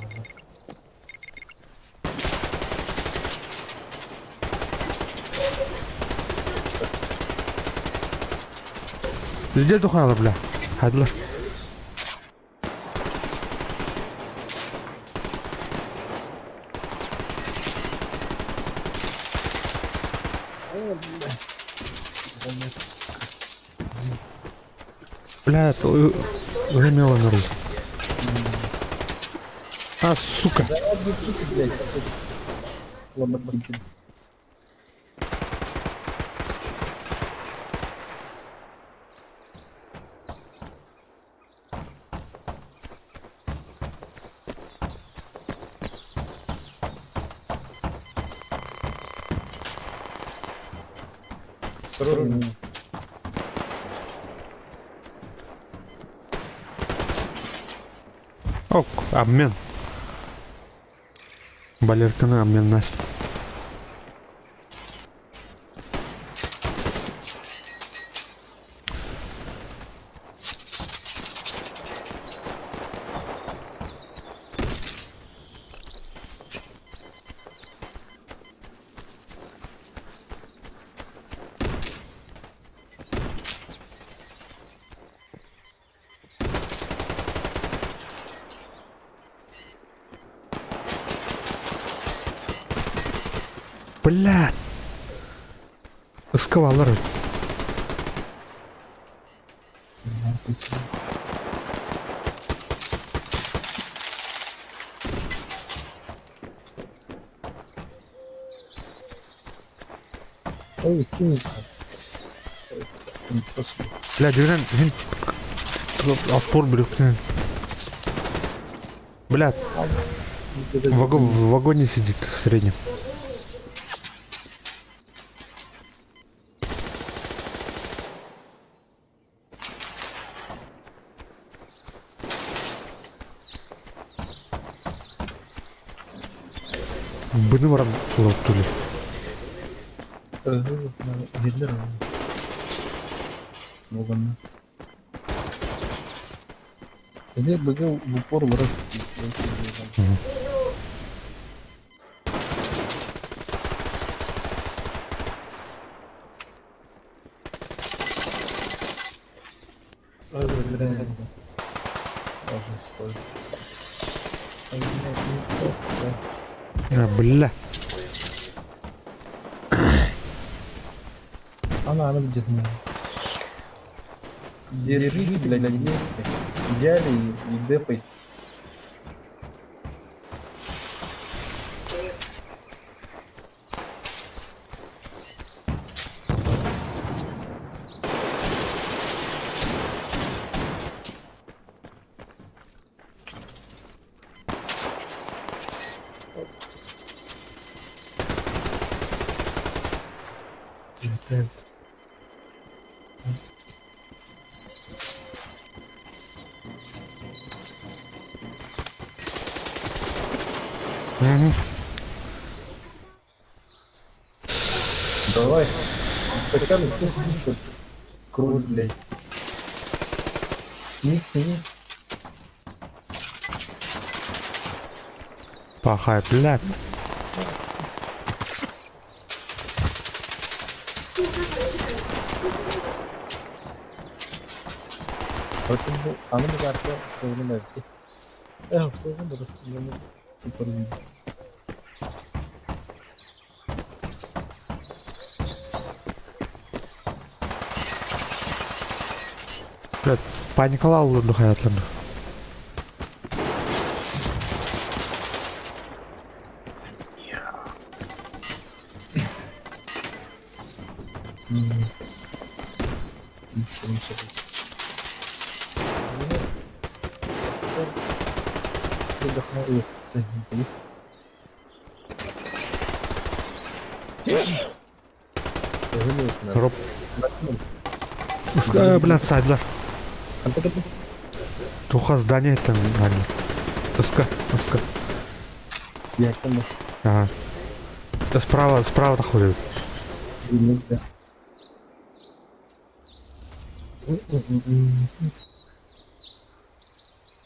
Speaker 1: Лидер духаналар, бля. Хайдылар. Бля, это Ремела на руль. А, сука.
Speaker 7: Осторожно.
Speaker 1: Ок, обмен. Балерканы обмен Настя. Блядь. Ыскабаллар.
Speaker 2: Ой, кинь. Ничего себе.
Speaker 1: Бля, дегенен мин отпор бүрүктен. Бля, в вагоне сидит в среднем. Быны баран лоттули.
Speaker 2: Жерлер Болғанна. Бізде бізге в упор враг.
Speaker 1: А, бля.
Speaker 2: Она, она где-то. Держи, блядь, вместе. Взяли и депай. Летает.
Speaker 1: Мгм.
Speaker 2: Давай. Хотя бы ты слышишь. Круть, блядь. Ник, ник.
Speaker 1: Пахай, блядь.
Speaker 2: Аны бу карта скажем belki. Eh, скажем да, супер.
Speaker 1: Блядь, паникала олорду хаyaтларны. Роб. Блядь, сайдлар. Туха здание там, наверное. Ыска, ыска. Ага. Да справа, справа доходит.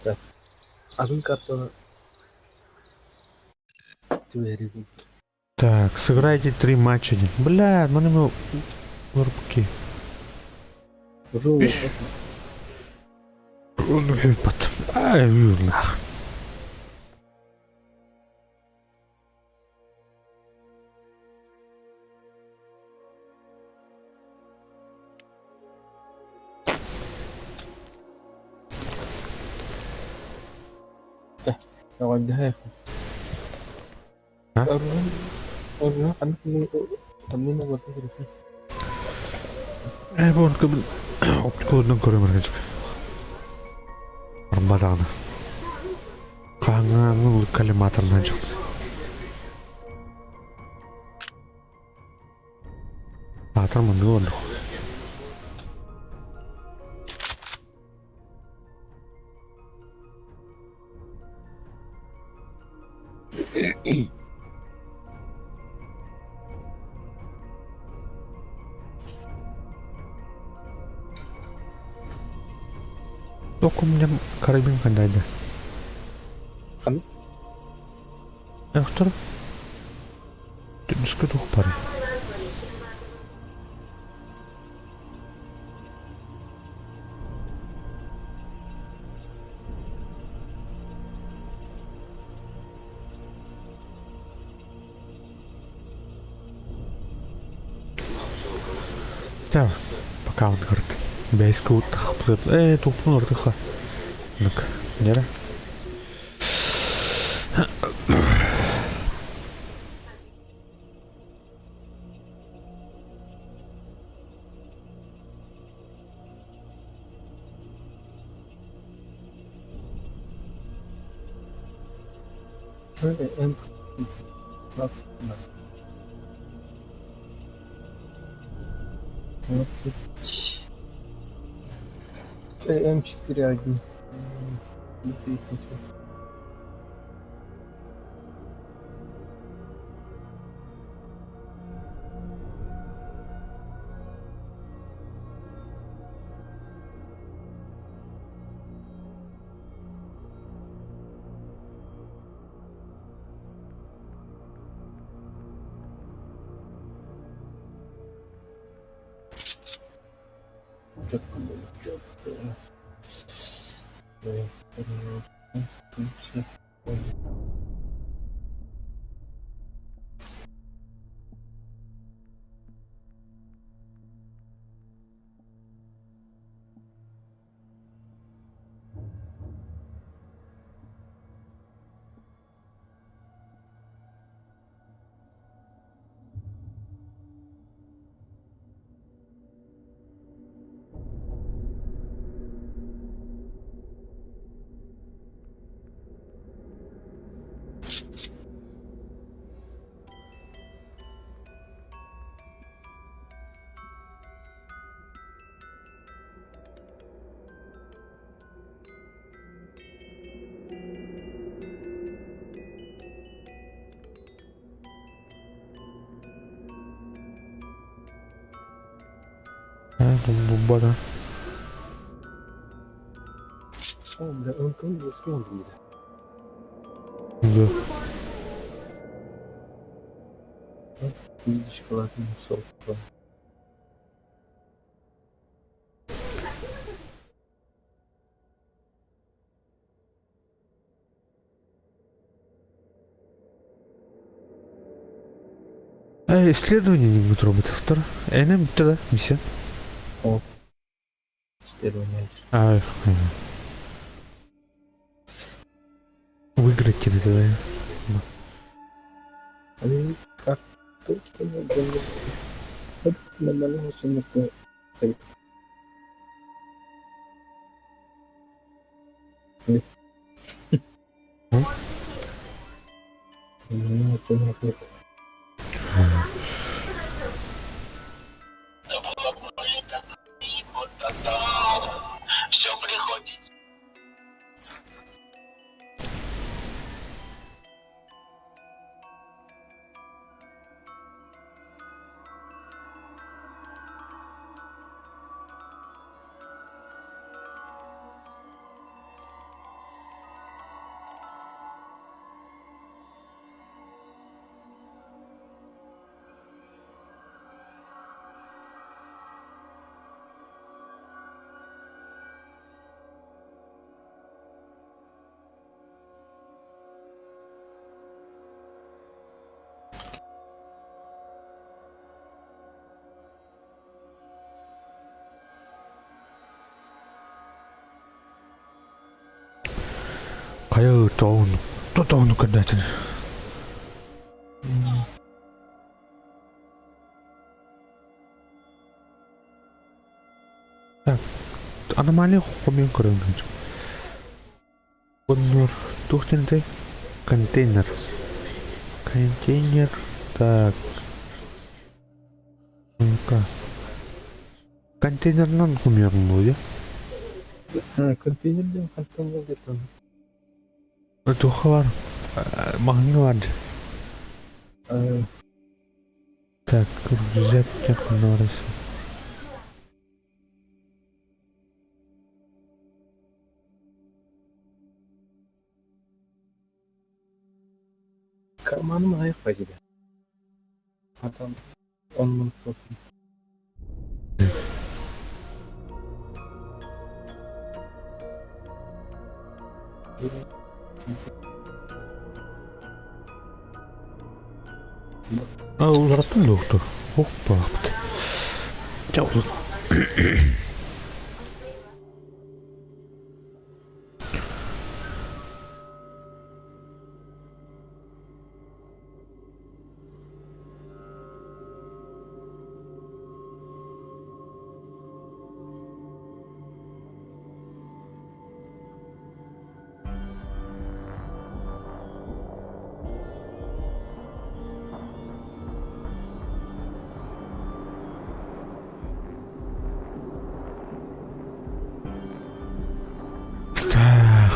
Speaker 2: Так. Один карта.
Speaker 1: Так, сыграйте три матча. Бля, ну не лурпки. Ай, нах. А? Оптикалардан көрөм эргечик. Арбадагы. Каңаны коллиматордан чыкты. Атыр мынды болду. Токум карабин кандайды.
Speaker 2: Хан?
Speaker 1: Эхтер. Түнүскө тух бар. Так, пока он говорит, бэйскэ уттахпыт, туппун ортуха. Ну-ка, нера.
Speaker 2: М 15. 20. М4 1.
Speaker 1: Бада.
Speaker 2: О, бля, МК не успел будет.
Speaker 1: Да.
Speaker 2: Видишь, ладно, 42.
Speaker 1: Исследование не будет роботов. Энем тогда миссия.
Speaker 2: Исследование.
Speaker 1: А, выиграть тебе тогда.
Speaker 2: Они как точно Хайа тоон, тоон көрдөөтүн. Так, аномалия хомьон көрөн. Коннор тухтенте контейнер. Контейнер. Так. Ну-ка. Контейнернан хомьон буя. Контейнер дем контейнер где-то.
Speaker 1: Туха бар. Махны бар. Так, рюкзак технорис.
Speaker 2: Карманым аяқ пойди. А там он мог.
Speaker 1: А, улараттан доктор. Опа.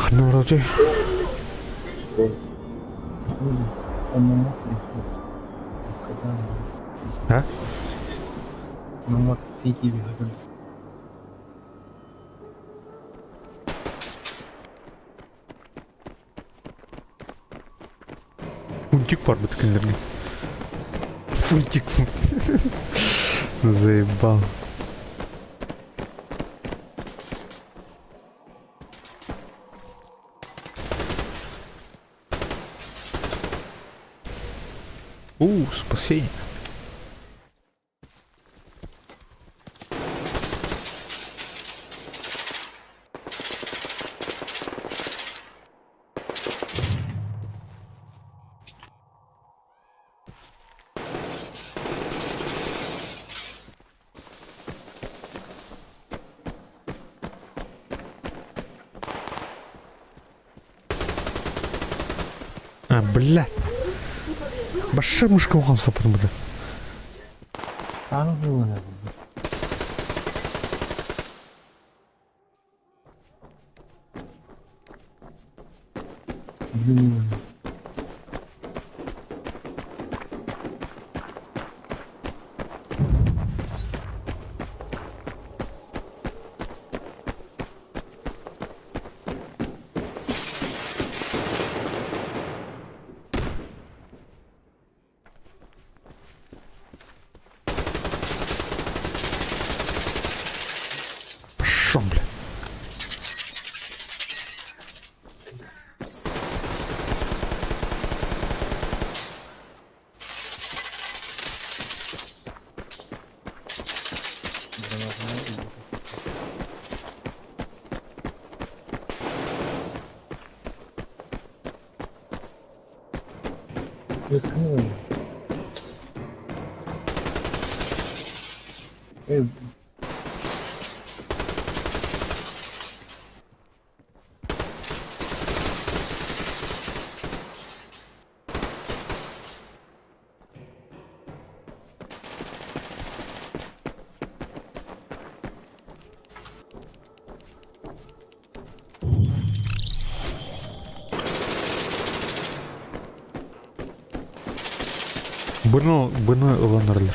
Speaker 1: Ханна вроде. А? Фунтик бар бит кинилэргэ. Фунтик. Заебал. У, спасение. А, блядь. Большая мышка ухом сапытым бу. Пошел, блядь. Быны ыланарлар.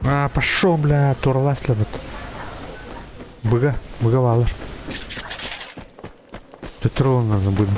Speaker 1: А, пошел, бля, туралас лебет. Быга, быга балар. Төтөр надо будет.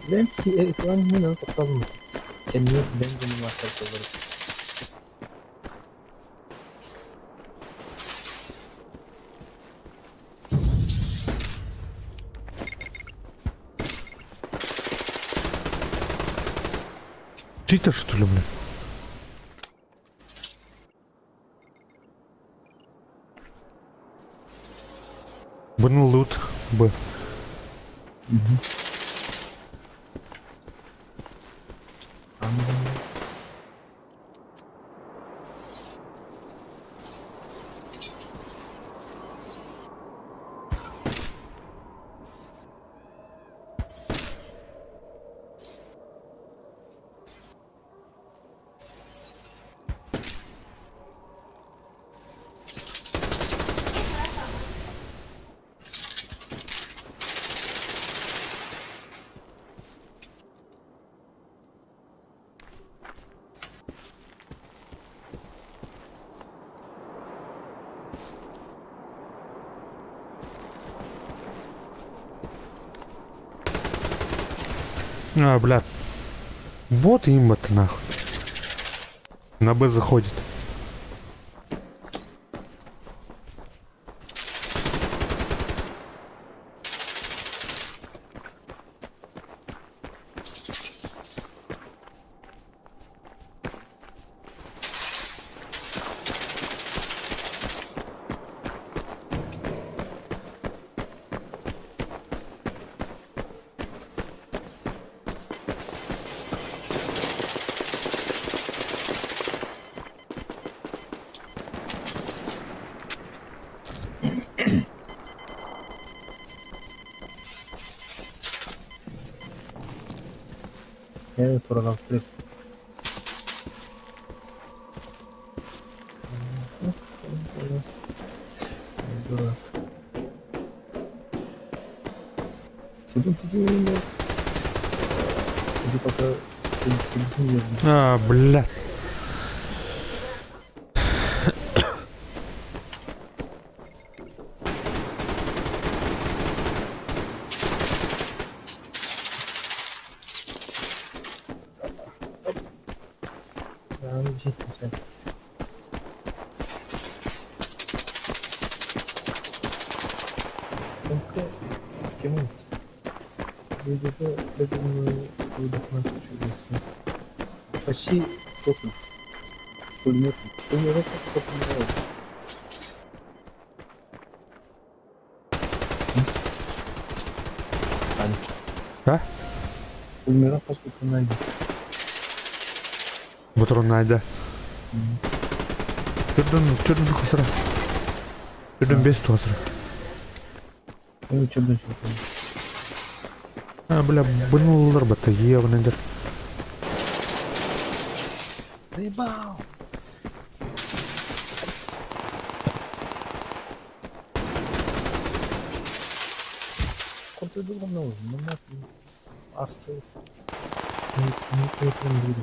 Speaker 2: Бэйэм итилэн мин тоқталым. Кэннии бэйэм дьонум ааттар.
Speaker 1: Читер, что ли, бля? Б лут, Б. А, бля. Вот имба-то нахуй. На Б заходит.
Speaker 2: Я туралаах трip. Иди пока.
Speaker 1: А, бля.
Speaker 2: Sen. Kanka Kemal, videoda любимую документ чудесно. Почти похуй. Пулемет. Пулемет похуй.
Speaker 1: А?
Speaker 2: Пулемет поскольку найди.
Speaker 1: Патрон найда. Түрден, түрден хасыра. Түрден бес хасыра.
Speaker 2: Ну, что дальше?
Speaker 1: А, бля, бұнылар бата, ебаныйдар.
Speaker 2: Заебал! Сколько ты думал, ну, Арский. Не, не, не, не,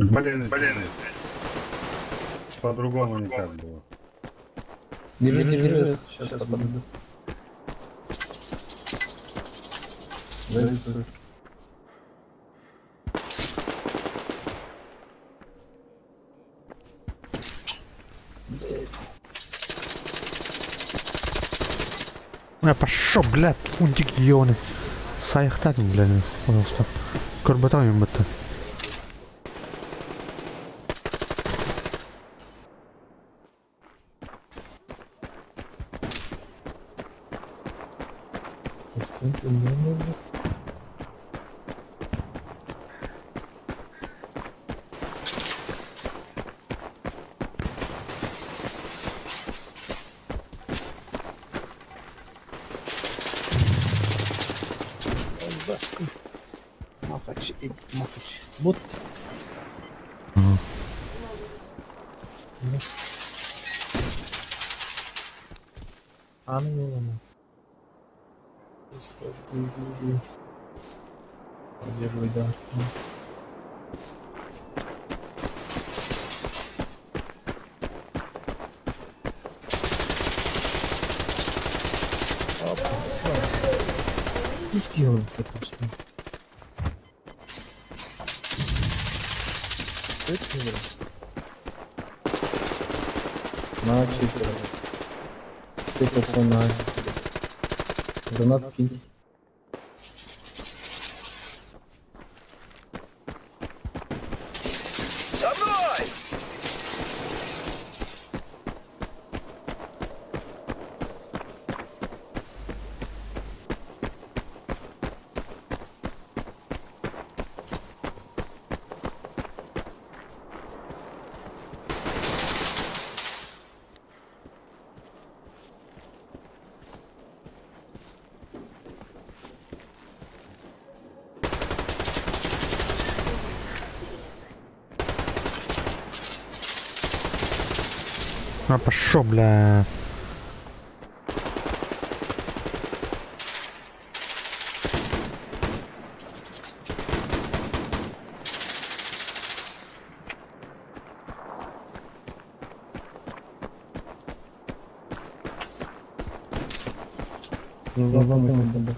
Speaker 7: Блин, блин. По-другому никак было.
Speaker 2: Держи, держи, сейчас подойду. Сзади.
Speaker 1: А, пошел, блядь, фунтик ебаный. Сайхтатын, блядь, пожалуйста. Көрбатан юм бата.
Speaker 2: Махач и Махач. Вот. А, ну, ну, ну. Поддерживай, да. Не сделаем это что.
Speaker 7: На читера. Все это на Гранат кинь.
Speaker 8: За мной!
Speaker 1: А пошел, бля.
Speaker 7: Нужна помощь.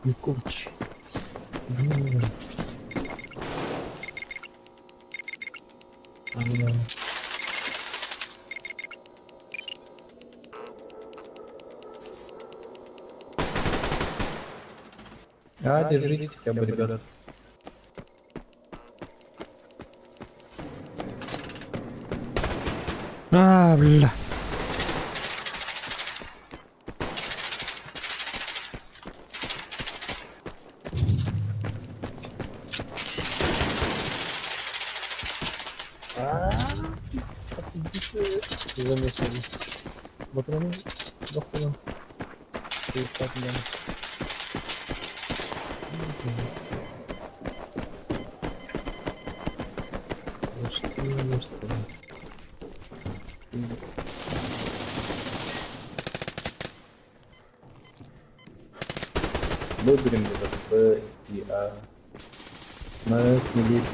Speaker 2: Николич. Блин. А,
Speaker 7: А, держите хотя бы, ребята.
Speaker 1: А, бля.
Speaker 2: Замесили. Патроны дохуя. И так, да. Ну что, ну что.
Speaker 7: Выберем, ребята, Б и А. На С не лезть.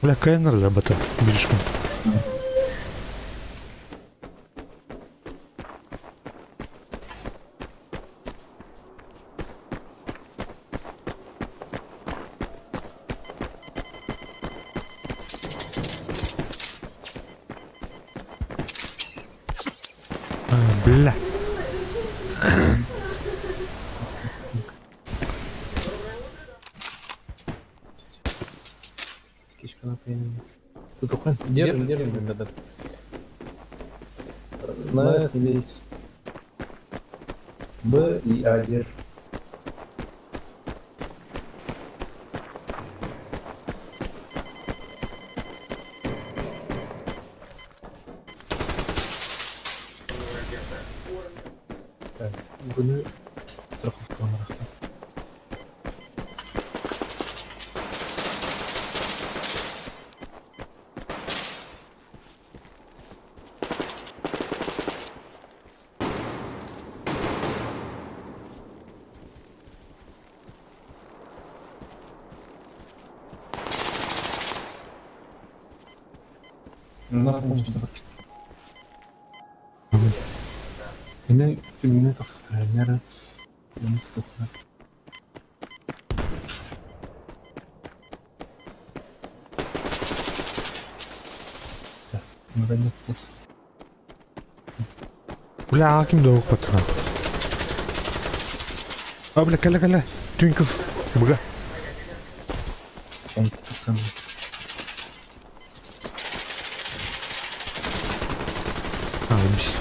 Speaker 1: Бля, КНР работа. Блишком. А, бля.
Speaker 2: Кишка на пьянине. Тут уходит. Держим, держим, ребята.
Speaker 7: На С не лезть. Б и А держи.
Speaker 2: Так, bunu страховка olarak.
Speaker 7: Нужна помощь.
Speaker 2: Yine filmine tasarlayanlara bunu tutuklar. Наконец-то.
Speaker 1: Бля, ким да укпатыга. А, бля, кэлэ кэлэ. Твинклс. Быга.
Speaker 7: Чем-то самое.
Speaker 1: А, өлбүс.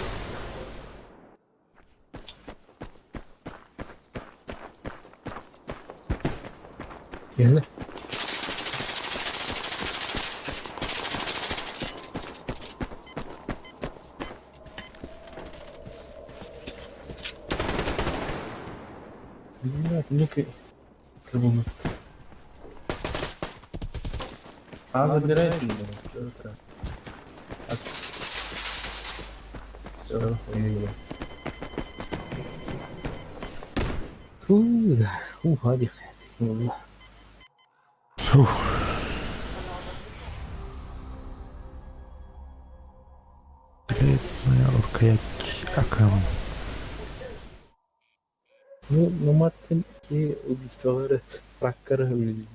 Speaker 2: Geldi. Блядь, ну-ка. Трибуна.
Speaker 7: А, забирайте его. Чё это? Всё, ой-ой-ой.
Speaker 2: Фу, да. Уходи. Ладно.
Speaker 1: Фух. Блядь, моя рукоять АКМ.
Speaker 2: Ну, ну маттын ки убийстволары фраккары өлді.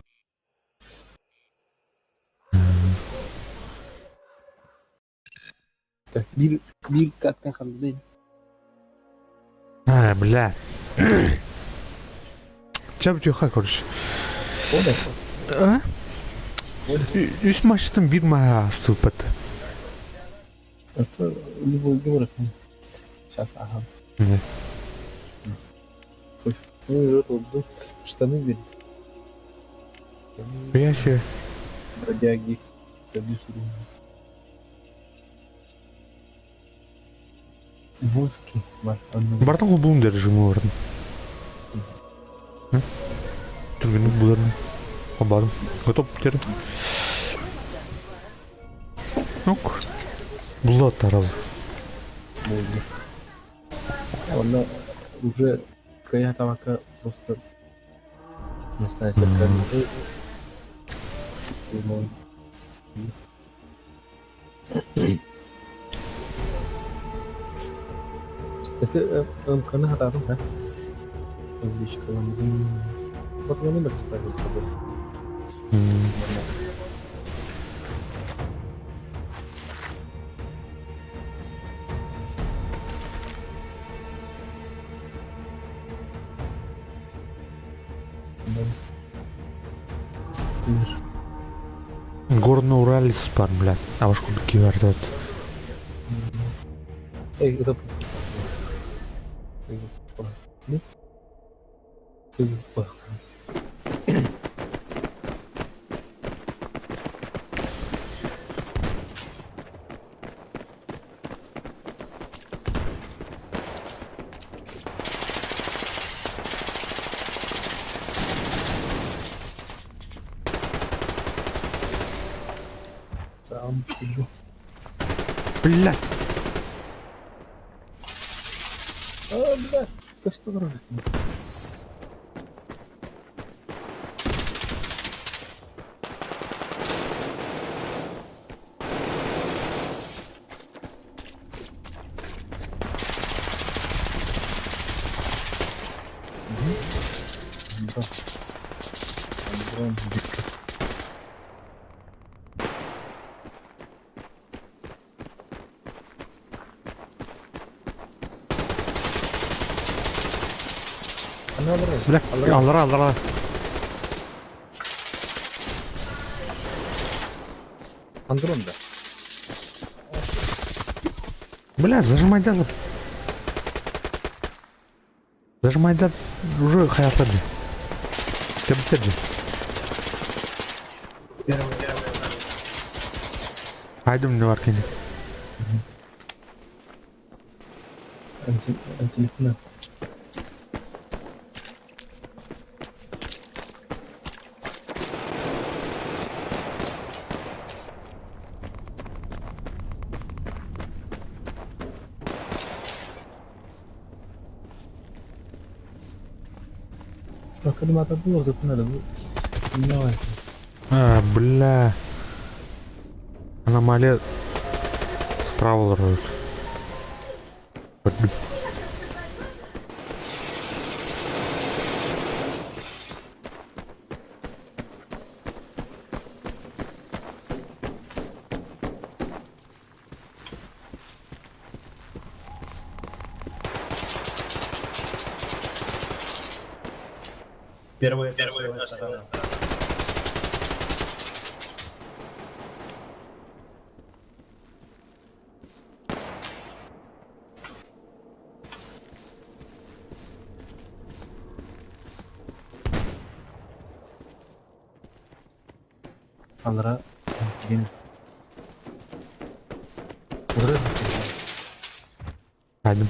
Speaker 2: Так, bir, bir kattan kaldı.
Speaker 1: А, бля. Чап тюха, короче.
Speaker 2: Оля,
Speaker 1: А? Үс маштын бир маа сыпат.
Speaker 2: Это любой город. Сейчас, ага.
Speaker 1: Не.
Speaker 2: Ну, уже вот, ну, штаны бери.
Speaker 1: Я себе.
Speaker 2: Бродяги. Продюсеры. Воски.
Speaker 1: Бартан кулбуун держим ордын. Түргенlik буларын. Обадым. Готов теперь. Ок. Булла тарал.
Speaker 2: Болды. Она уже кая табака просто не знаю, как Это МК на да? Табличка. Вот номер типа.
Speaker 1: Горно-Уральск бар, блядь. А ваш кубки вертет.
Speaker 2: Эй, это... Там,
Speaker 1: Блядь.
Speaker 2: А, бля, это что дорога?
Speaker 7: Да. Дрон, дикий.
Speaker 2: Она брат.
Speaker 1: Бля, аллара, аллара.
Speaker 2: Андрон, да.
Speaker 1: Бля, зажимай да. Зажимай да. Уже хаятар. Теб. Хайдым не бар кини.
Speaker 2: Антилихна. Mata булыр деп надо. Давай.
Speaker 1: А, бля. Аномалия справа роют.
Speaker 6: Первый этаж, левая сторона.
Speaker 7: Аллара деген. Ура.
Speaker 1: Хайдым.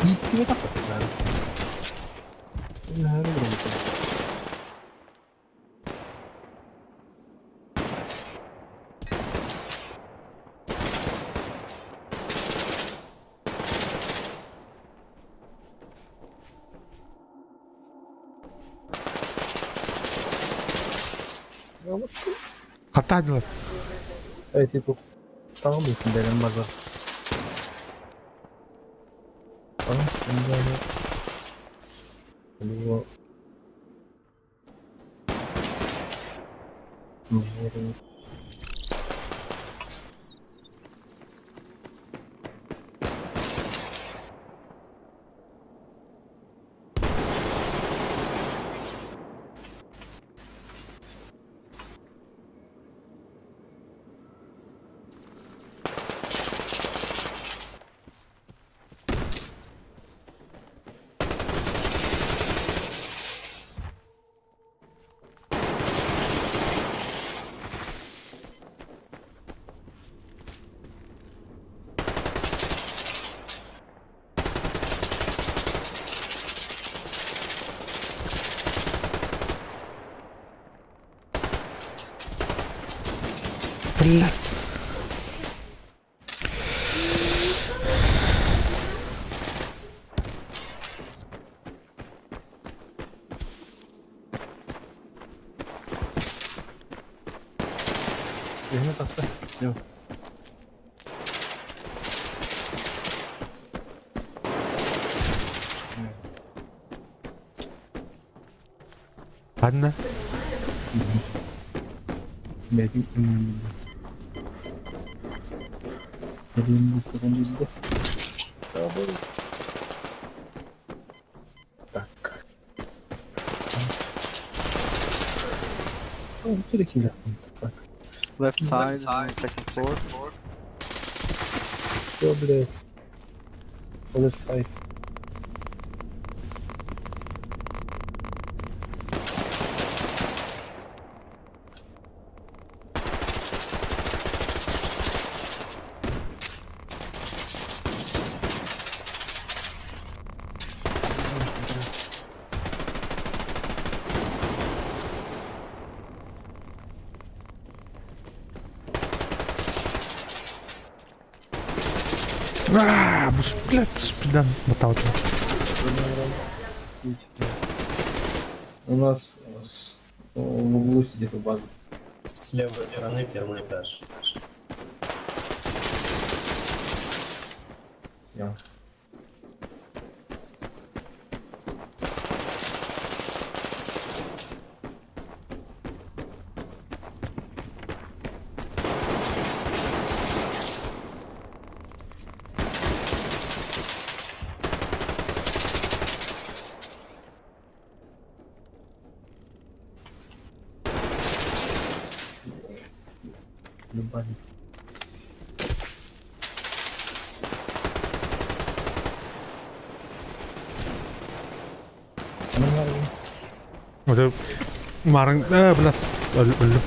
Speaker 7: Иттиге таппаттар.
Speaker 1: Хаттадылар.
Speaker 2: Evet, bu.
Speaker 7: Tamam mı? Бәрін базар. Tamam, şimdi Bu Инженерный.
Speaker 1: Блядь.
Speaker 7: Мехмет аста. Yok.
Speaker 1: Ханна.
Speaker 7: Benim Benim bu kadar Так. Oh, bir Так.
Speaker 3: Left side, second floor.
Speaker 2: Все, блядь. Left side.
Speaker 1: Аа, блядь, спидан мотался.
Speaker 7: У нас в углу сидит у базы.
Speaker 6: С левой стороны первый этаж.
Speaker 7: Снял. Любовь.
Speaker 1: Вот Марың, блядь, өллүм.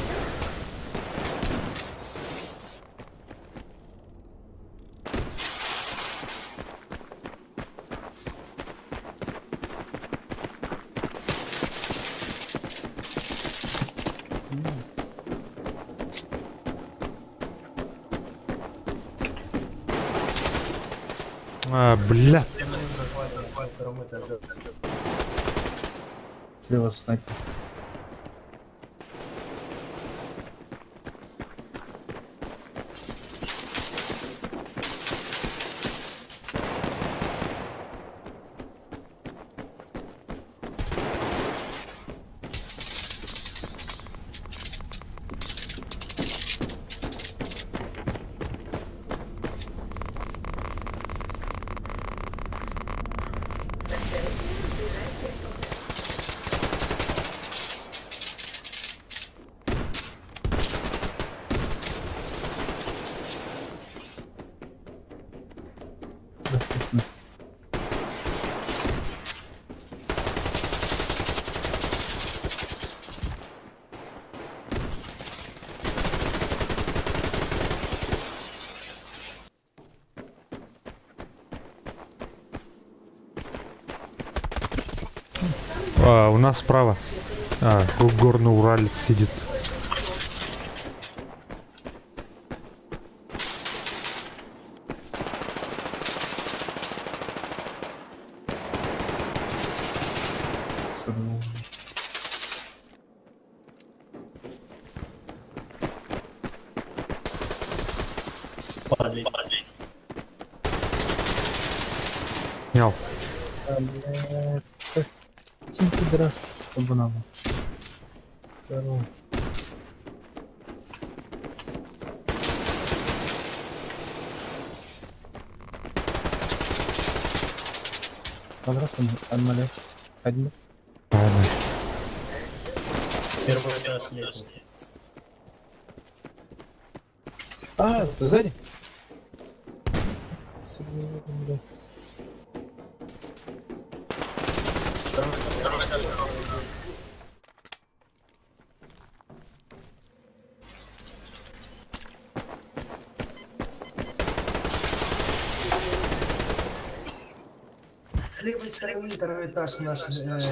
Speaker 1: А, блядь.
Speaker 6: С левой стороны, на втором этаже.
Speaker 7: Слева снайпер.
Speaker 1: А, у нас справа. А, горный уралец сидит.
Speaker 6: Подлезь.
Speaker 1: Снял.
Speaker 2: А, блядь. Чем пидорас обнал? Здорово. Понравился Один.
Speaker 1: Правильно.
Speaker 6: Первый этаж лестница.
Speaker 2: А, ты сзади? Сука, блядь.
Speaker 6: Второй этаж. С левой стороны второй этаж наш. Наш этаж.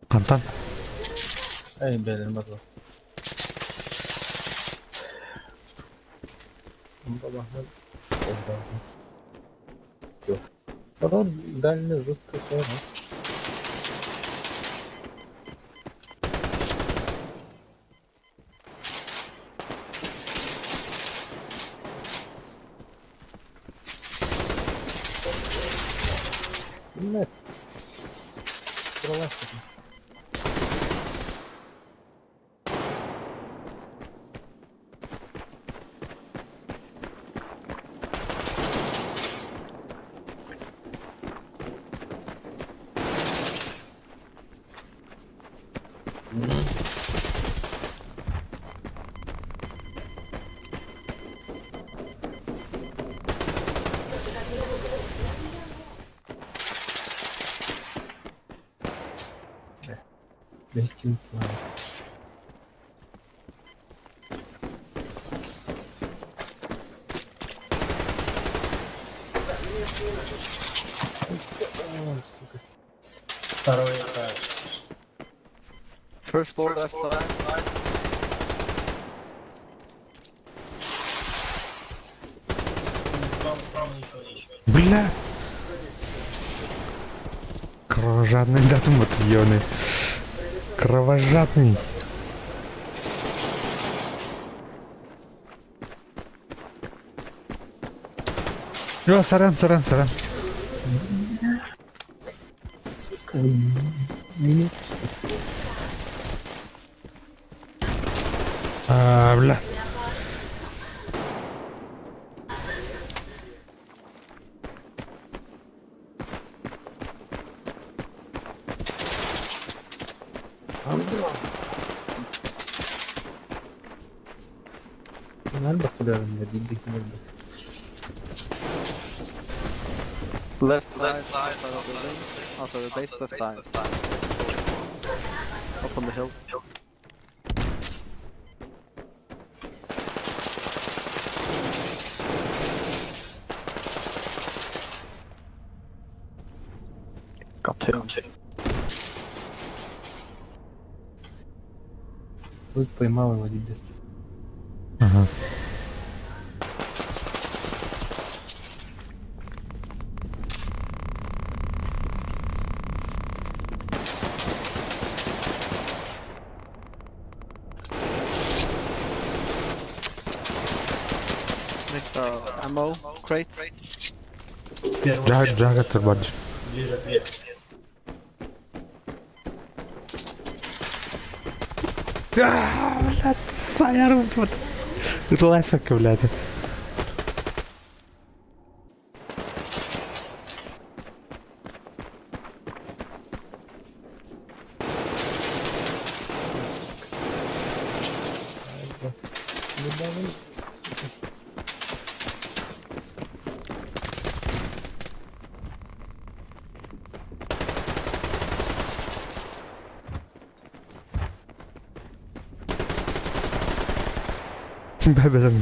Speaker 1: Антон.
Speaker 7: Эй, блин, батл.
Speaker 2: Потом дальний жестко сторона. Нет. Пролазь. Весь план.
Speaker 6: Второй этаж.
Speaker 5: First floor, left side.
Speaker 6: Справа, справа ничего, ничего.
Speaker 1: Бля! Кровожадный датум вот ёный. Кровожадный. О, сорян, сорян, сорян.
Speaker 2: Сука, не
Speaker 1: А, бля.
Speaker 5: Left side, left side of the building. Oh, sorry, base left side. Up on the hill. Got him.
Speaker 2: Тут поймал его дедушка.
Speaker 1: Ага.
Speaker 5: a ammo crate.
Speaker 4: Первый
Speaker 1: Жагаттар бар.
Speaker 4: ближе к лесу.
Speaker 1: Блядь, саярым вот. Лесок, блядь. Бэбэлэн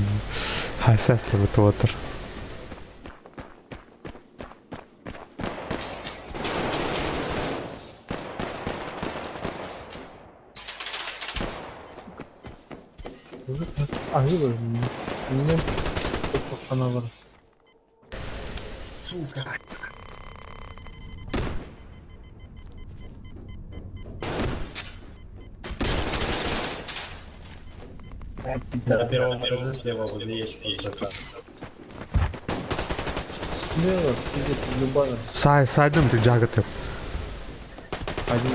Speaker 1: хасаас л бутуутар.
Speaker 2: А, живо. Меня она
Speaker 6: Сука.
Speaker 4: На первом этаже слева возле ящика с БК.
Speaker 7: Слева сидит любая.
Speaker 1: Сай сайдым ты жагаттар.
Speaker 7: Один.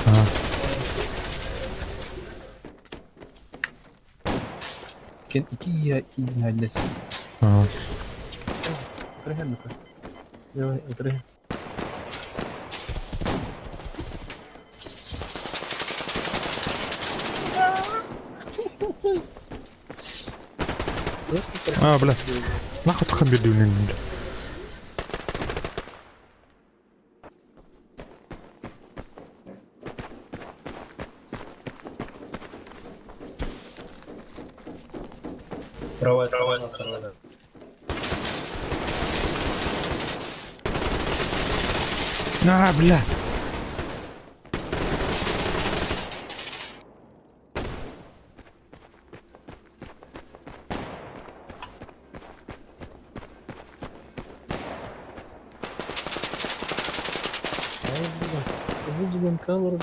Speaker 1: Аа.
Speaker 2: Кен iki ya iki neredesin?
Speaker 1: Аа.
Speaker 2: Oturayım mı? Давай, oturayım.
Speaker 1: Аа, бля. Нахуй тхан би дүүнэн.
Speaker 4: Правая сторона. Правая
Speaker 1: Аа, бля.
Speaker 2: Видим камеру.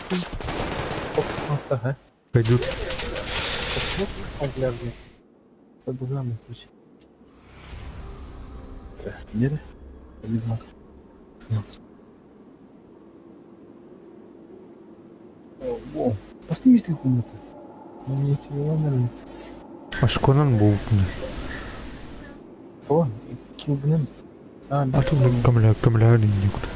Speaker 1: Пойдут.
Speaker 7: Нер. Видно. О, Поставь комнату.
Speaker 2: Мне телефон
Speaker 1: Ашконан бу.
Speaker 2: О, килгнем. А,
Speaker 1: А тут гамля гамля никуда.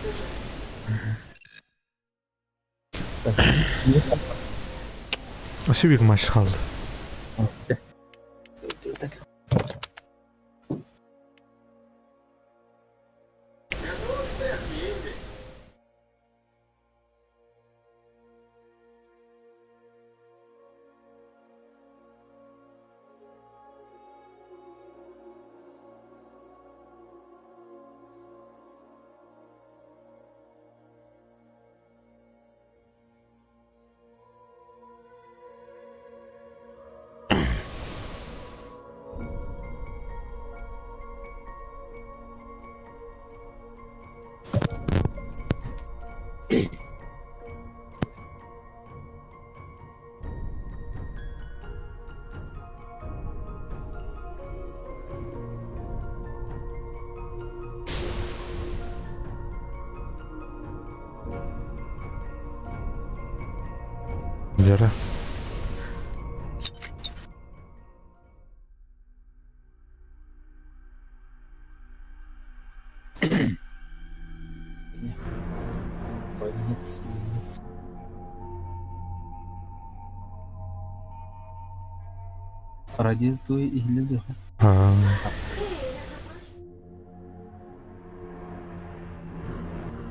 Speaker 1: Ашибиг маш хал. Яра.
Speaker 7: Больница.
Speaker 2: Ради той или
Speaker 1: Аа.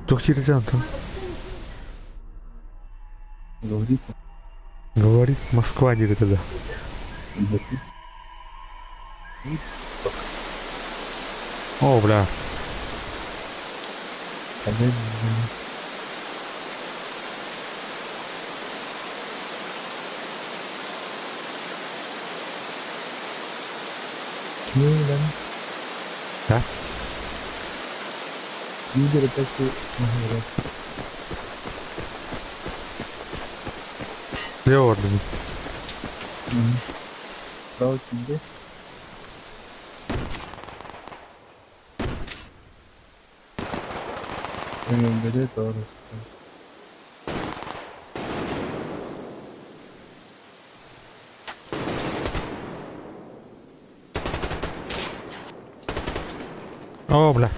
Speaker 1: Тух кирден там.
Speaker 7: Говорит.
Speaker 1: Говорит Москва дири тогда. О, бля. Да?
Speaker 7: Лидеры такие. Говорят.
Speaker 1: Лево орден.
Speaker 7: Право тебе.
Speaker 2: МВД тоже.
Speaker 1: О, бля.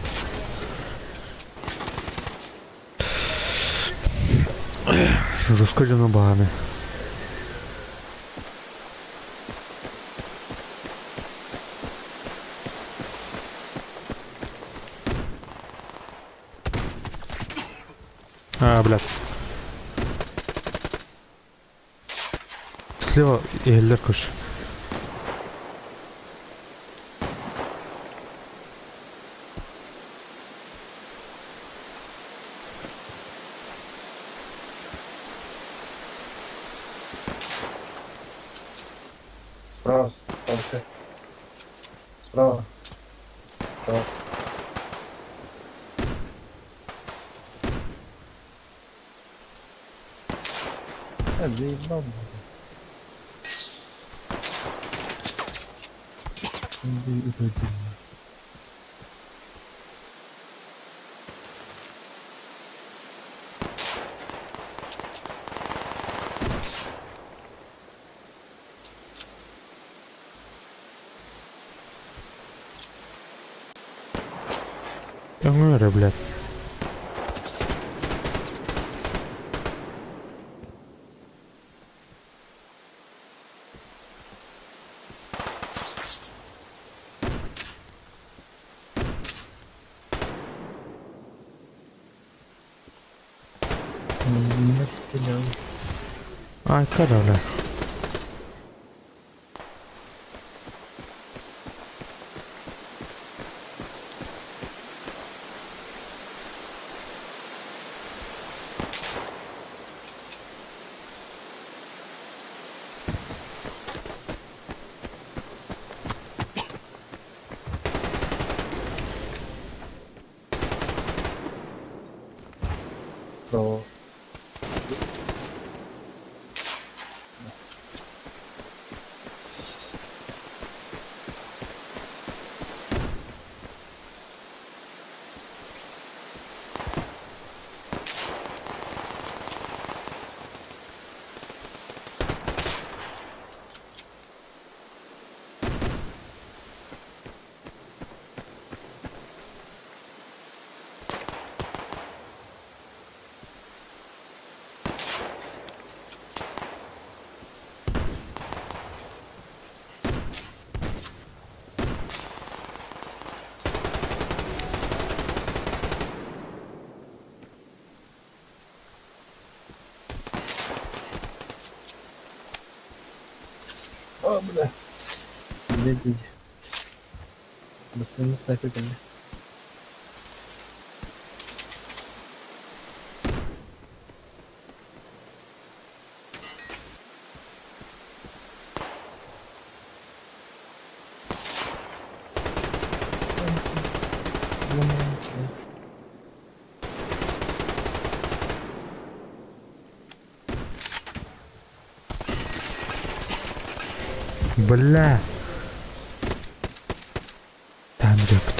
Speaker 1: Жестко баганы. А, блядь. Слева иһиллэр көш.
Speaker 7: Справа, справа. Справа. Справа.
Speaker 2: А, заебал, блядь. Иди, уходи.
Speaker 1: Өҥүөрэ, блядь.
Speaker 2: Не стрелял.
Speaker 1: Ай, когда, бля.
Speaker 7: Справа.
Speaker 2: О, бля. Блядь, иди. Постоянно снайпер ко мне.
Speaker 1: Бля. Там ёпт.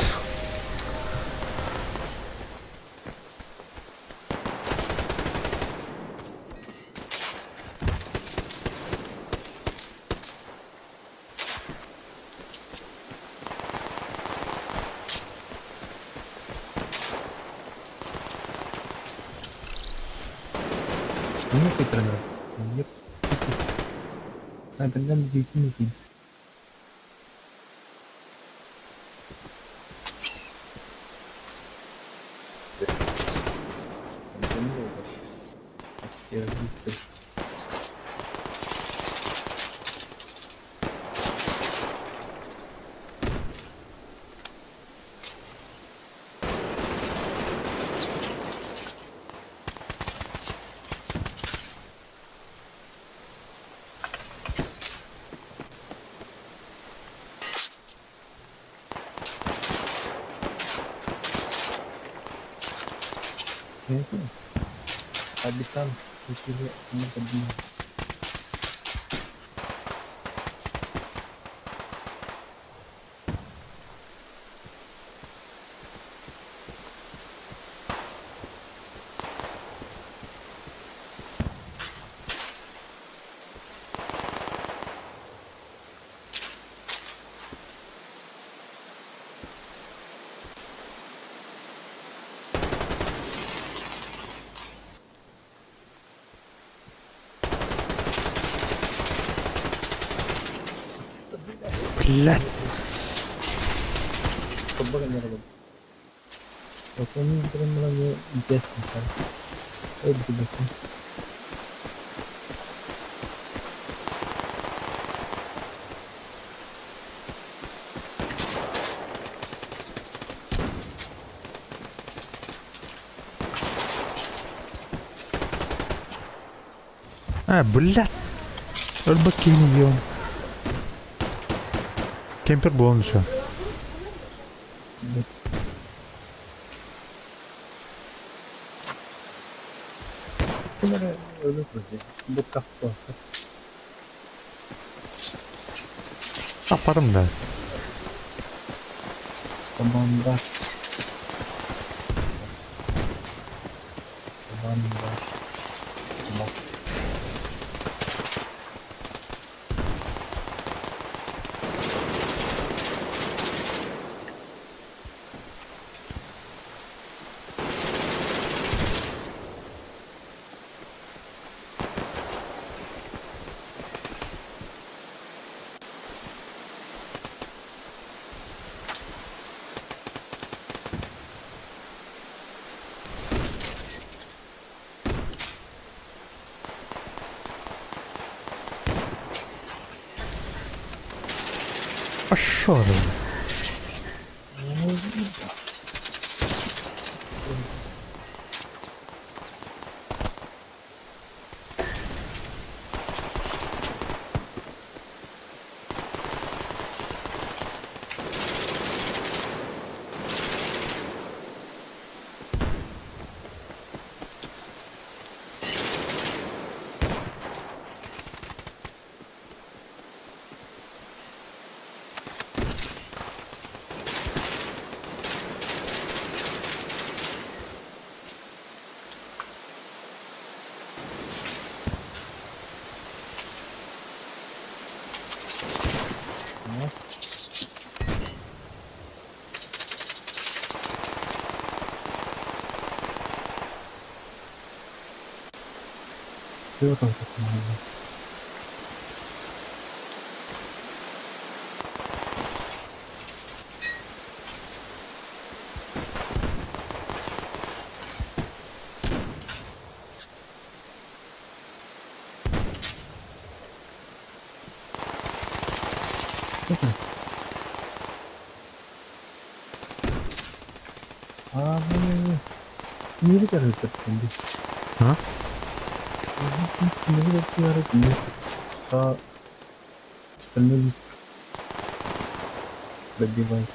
Speaker 2: Нюхай гранат. Еп. Снайпер нюхай. Я убил. Обитан, или
Speaker 1: Блядь. А, блядь. Өлбөт киһини ем. Кемпер буолан еще. Апарым да.
Speaker 7: Команда. Команда.
Speaker 1: Пошел.
Speaker 7: Чего там такое? А, ну, не видели, как там.
Speaker 1: А?
Speaker 7: Не видели, а остальной лист пробивай.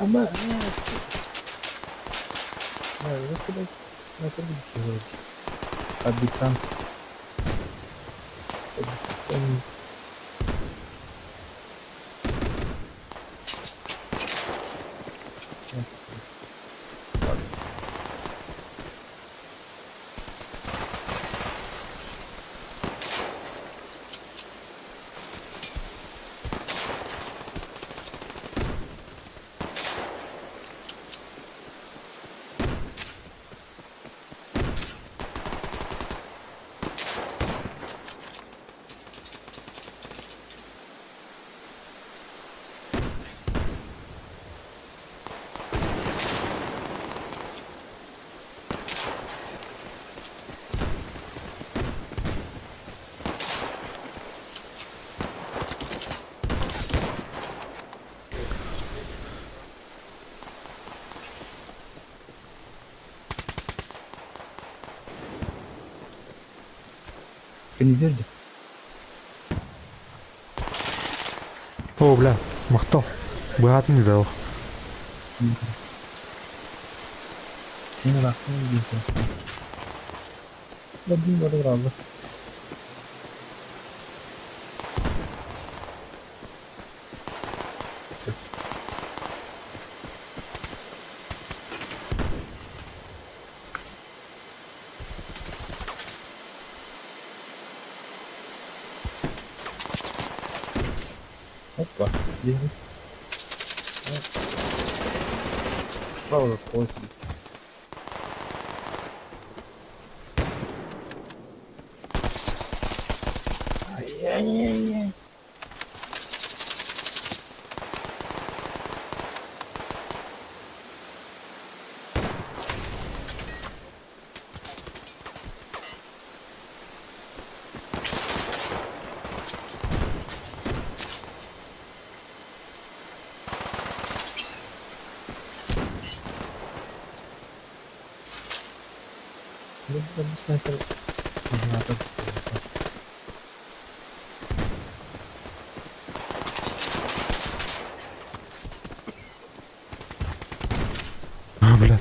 Speaker 7: Ама, Обитан. Обитан. Канизерди.
Speaker 1: О, бля, махтал. Богатый не дал.
Speaker 7: Не нахуй не бейте. Один правда. Опа. Бегай. Справа за скалой сидит. Ай-яй-яй-яй. Ну, там снайпер. Надо.
Speaker 1: А, бля.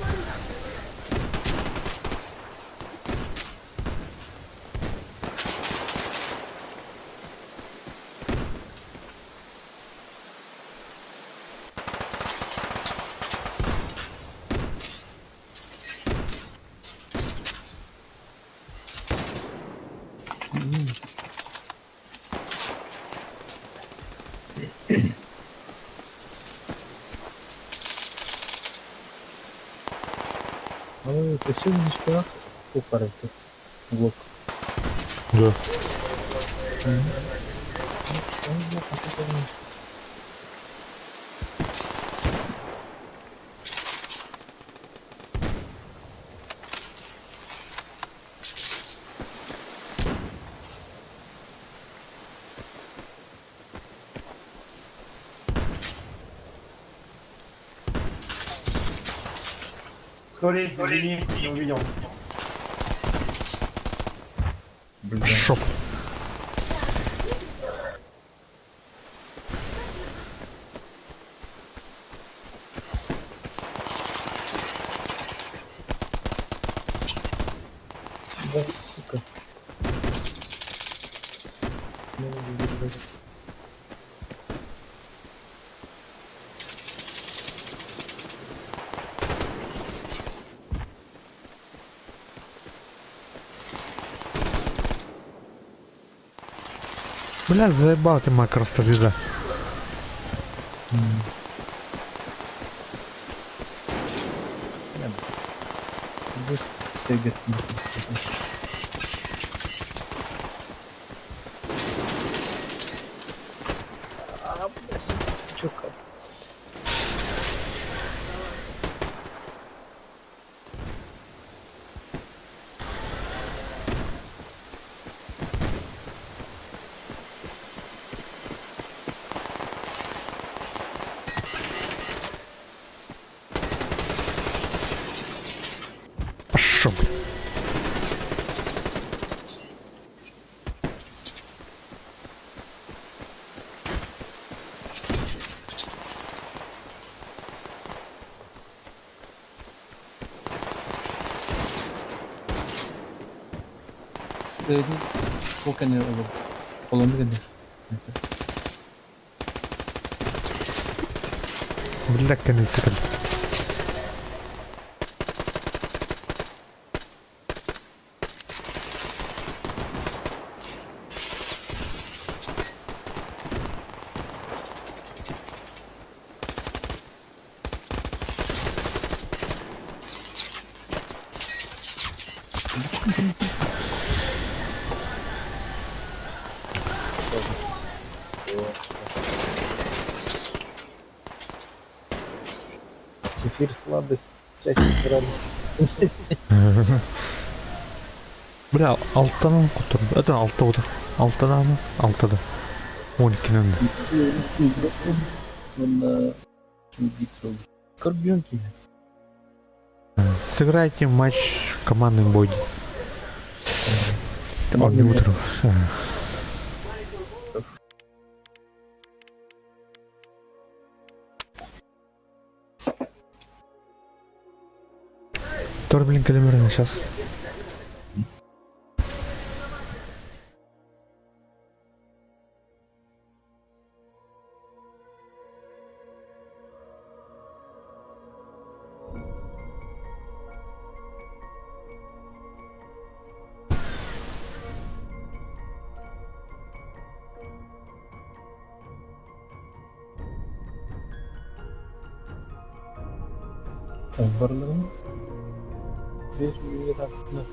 Speaker 7: Ну, совсем не шкала. Упарился. Блок.
Speaker 1: Да.
Speaker 7: Он блок, а ты помнишь.
Speaker 3: Сори, извини, не увидел.
Speaker 7: Бля.
Speaker 1: Шоп.
Speaker 7: Да, сука. Ну, не буду.
Speaker 1: Бля, заебал ты макро стрельба.
Speaker 7: Без сегет. А, бля, сука, чё как?
Speaker 1: Пошел, бля.
Speaker 7: Сколько не Поломили.
Speaker 1: Бля, конец это.
Speaker 7: Кефир сладость, чаще радость.
Speaker 1: Бля, алтанан кутур. Это алта отыр. Алтада mı? Алтада. 12-нен.
Speaker 7: Он убийца. Карбюнки.
Speaker 1: Сыграйте матч в командный бой.
Speaker 7: Командный
Speaker 1: Командный
Speaker 7: бой.
Speaker 1: утро. Тор, блин, калимерный сейчас.
Speaker 2: Барыларын 5 минут артына.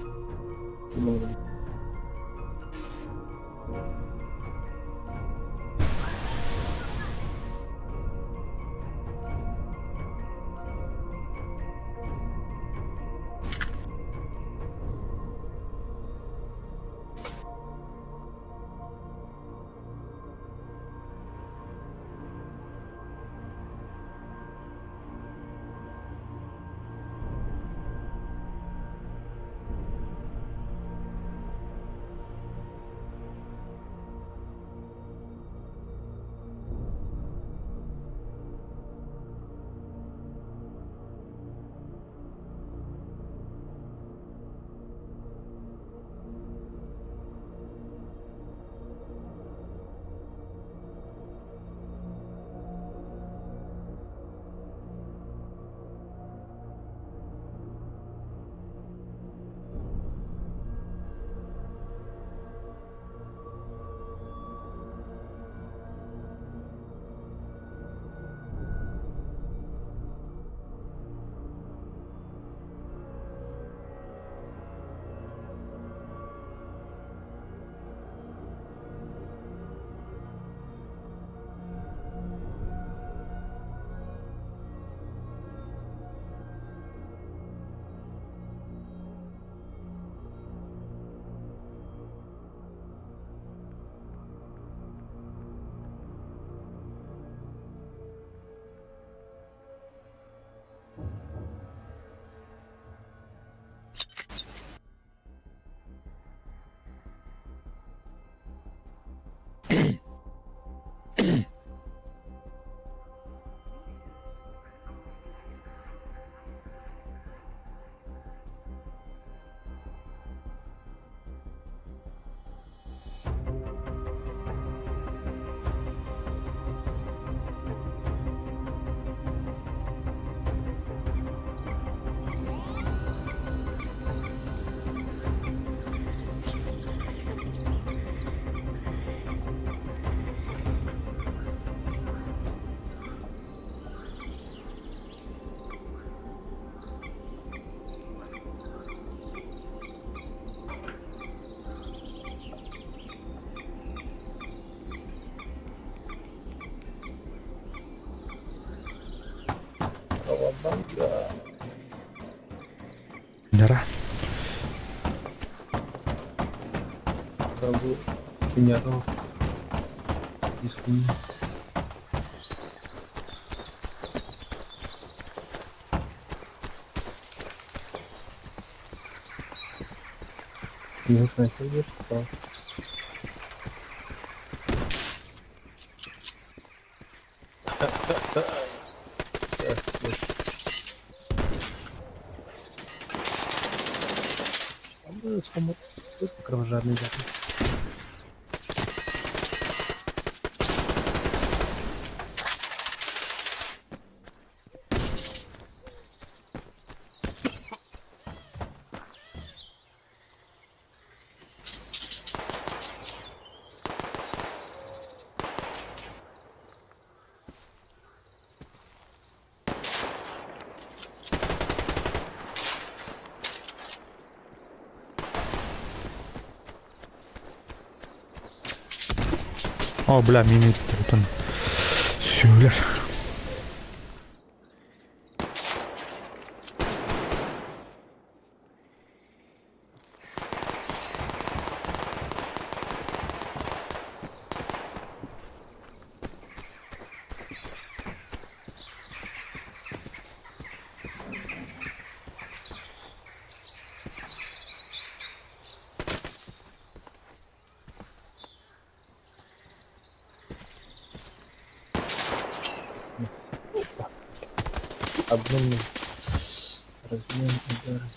Speaker 1: Nyerah.
Speaker 2: Prabu punya roh di sini. Не знаю, где что. Кровожадный дядя.
Speaker 1: О, бля, мини там. Сюлер.
Speaker 2: Обменный размен удара.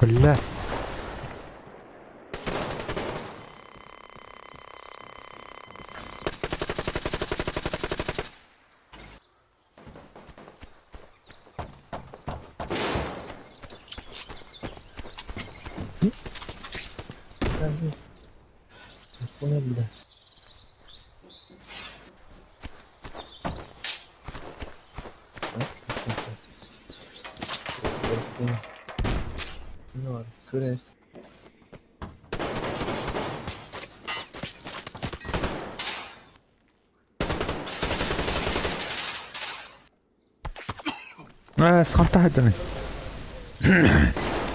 Speaker 1: Бля.
Speaker 2: Понял, бля. Ну ладно, ковыряюсь.
Speaker 1: Ээ, сханта хайданы.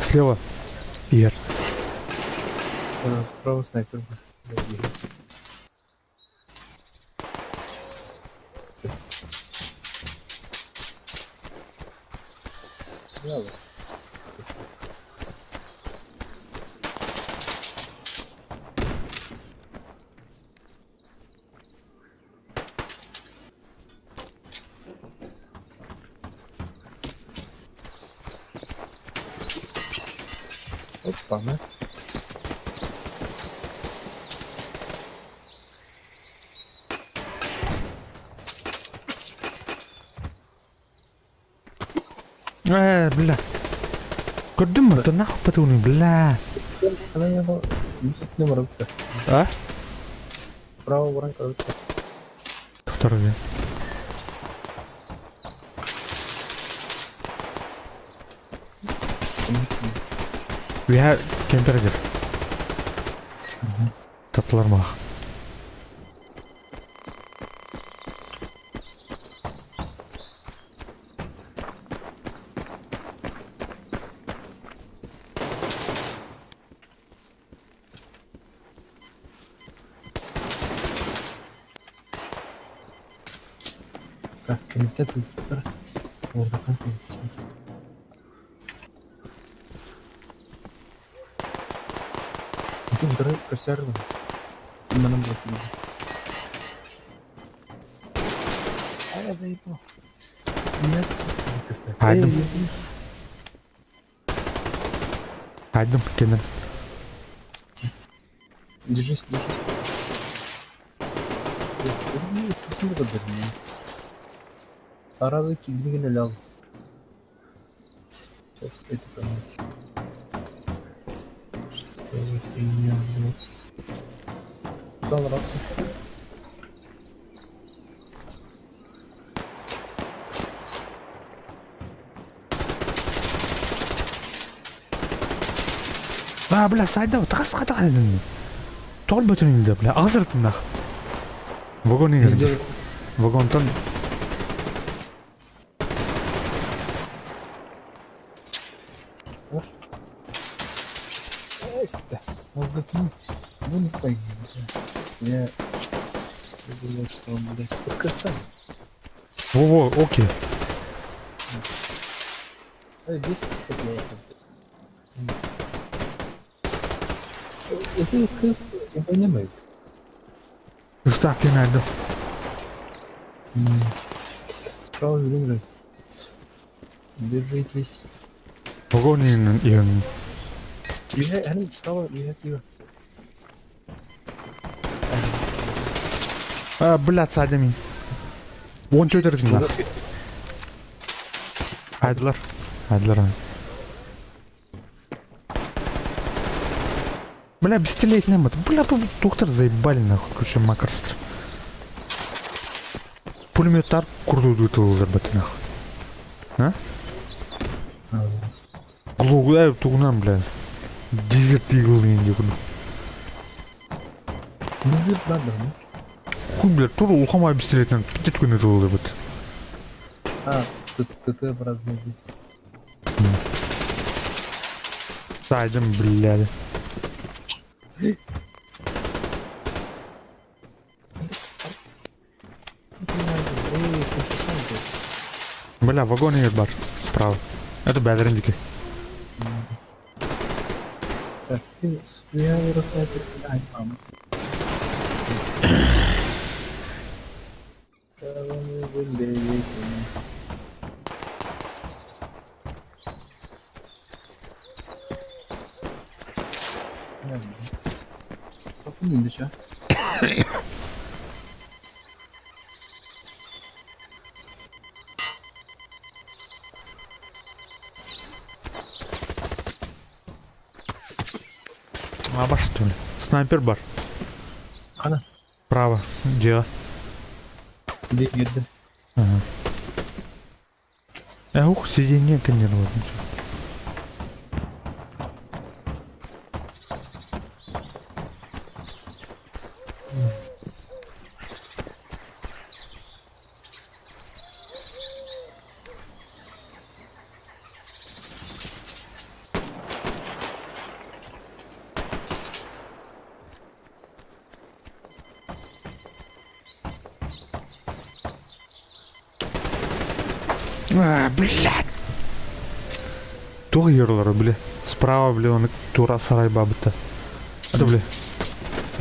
Speaker 1: Слева. Иһэр.
Speaker 2: Справа снайпер был. Браво. Опа, на.
Speaker 1: Ээ, бля. Көрдүм мө, нахуй потуну, бля.
Speaker 2: Она его не морозка.
Speaker 1: А?
Speaker 2: Право воронка.
Speaker 1: Второй. We have кемпергер. Татлар мах.
Speaker 2: Так, комитет Второй просярный. Нам блокирует. А я заебал. Нет.
Speaker 1: Айдым. Айдым кенен.
Speaker 2: Держись, держись. Аразы кибдигин лял. Сейчас это помочь. Что за фигня, блядь? Дал раз.
Speaker 1: А, бля, сайда, тас хата хадын. Тол бөтүнүндө, бля, агызыртыннах. Вагон ингер. Вагонтан
Speaker 2: Вон пойди. Я думал, что он, блядь, пускай
Speaker 1: Во-во, окей.
Speaker 2: Здесь Это искать не понимает.
Speaker 1: Так, я найду.
Speaker 2: Справа блин, Держитесь.
Speaker 1: Вагон ингер.
Speaker 2: Справа, лево.
Speaker 1: А, блядь, сайда мин. Он что это Айдылар. Айдылар. Бля, пистолет не Бля, тут доктор заебали нахуй, короче, макарстр. Пулеметтар курдуду тылылар баты нахуй. А? Глугу, тугунан, бля. Дезерт Игл дегенде күн.
Speaker 2: Дезерт надо, ну?
Speaker 1: Хуй, бля, тур улхамай пистолетінен пітет күні тылылар бат.
Speaker 2: А, ТТ-образный.
Speaker 1: Сайдым, бля. Бля, вагон бар справа. Это бәдіріндікі.
Speaker 2: Так, ты я выросла ай, мама. Попuni,
Speaker 1: А, бар что ли? Снайпер бар.
Speaker 2: Хана.
Speaker 1: Право. Дьиэ.
Speaker 2: Иди киирдим.
Speaker 1: Ага. Ух, сиденье тонировать. А, блядь! Туох юрлары, бля. Справа, бля, он тура сарай бабыта. Это, бля.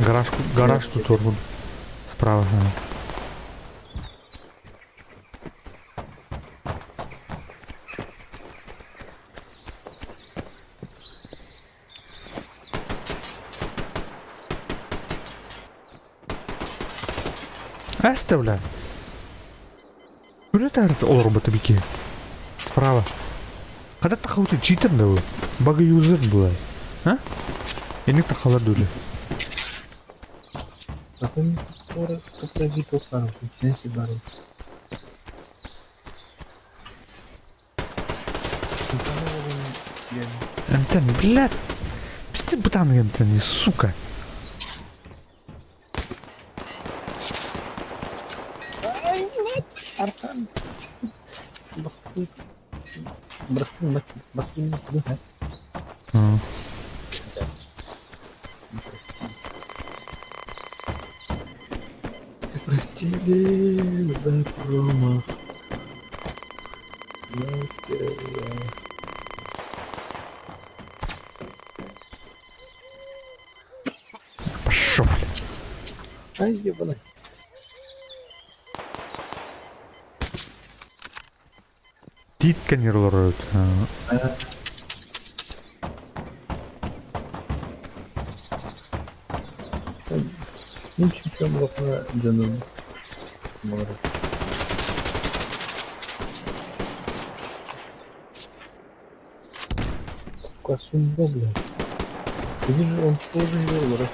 Speaker 1: Гараж, гараж тут турбун. Справа. Ага. Оставляю. Үлэ олорбута бики. Справа. Когда тахауты читер да вы? Бага юзер была. А? Эник тахалар дули.
Speaker 2: Атын тура тура тоқтар, сен бар.
Speaker 1: Антон, блядь. Пизды бутан Антон, сука.
Speaker 2: Архан. Бастын. Бастын, бастын,
Speaker 1: А.
Speaker 2: Прости. Простили за промах. Я тебя.
Speaker 1: Пошел, блядь.
Speaker 2: Ай, ебаный.
Speaker 1: Тит канирлар.
Speaker 2: Мин чемпион булуохха дьонум баҕарар. Касумба, бля. Иди же, он тоже не олорор.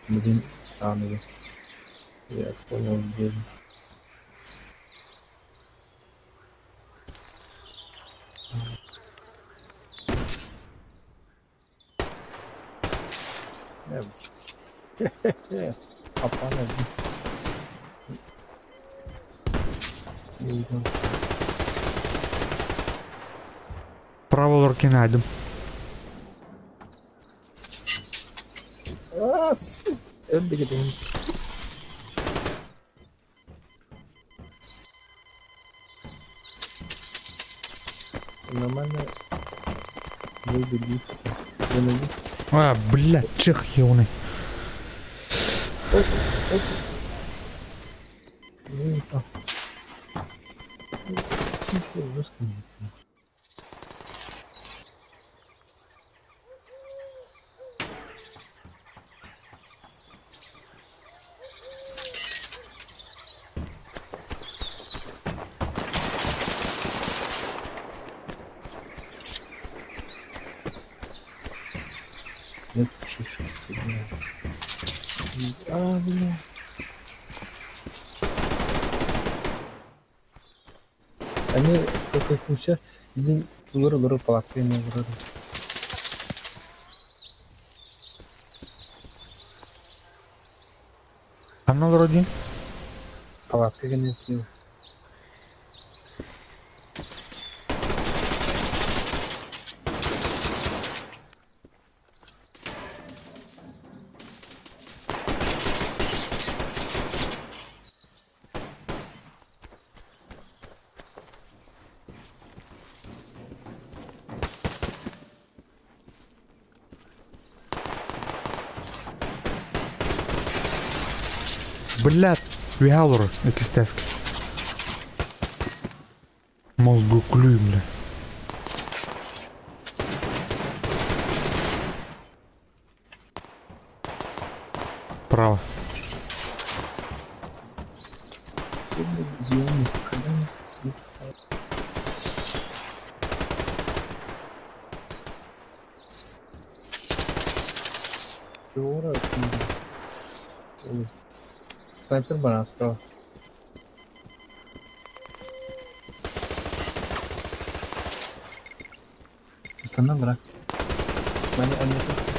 Speaker 2: Блин, а, ну да. Я понял, где же. Апана.
Speaker 1: Право лорки найдем.
Speaker 2: Өлбегеден. Нормально. Выбери.
Speaker 1: А, блядь, чех ебаный.
Speaker 2: Ну и там. Ничего, жестко нет. Я тут шишки собираю. А, бля. Они такой куча, един луру палатка не вроде.
Speaker 1: Анна вроде.
Speaker 2: Палатка не слил.
Speaker 1: Блядь, вялор, экистеск. Мозгу клюй, бля. Право.
Speaker 7: Фиора. Снайпер баран справа. Останна брат. Они просто.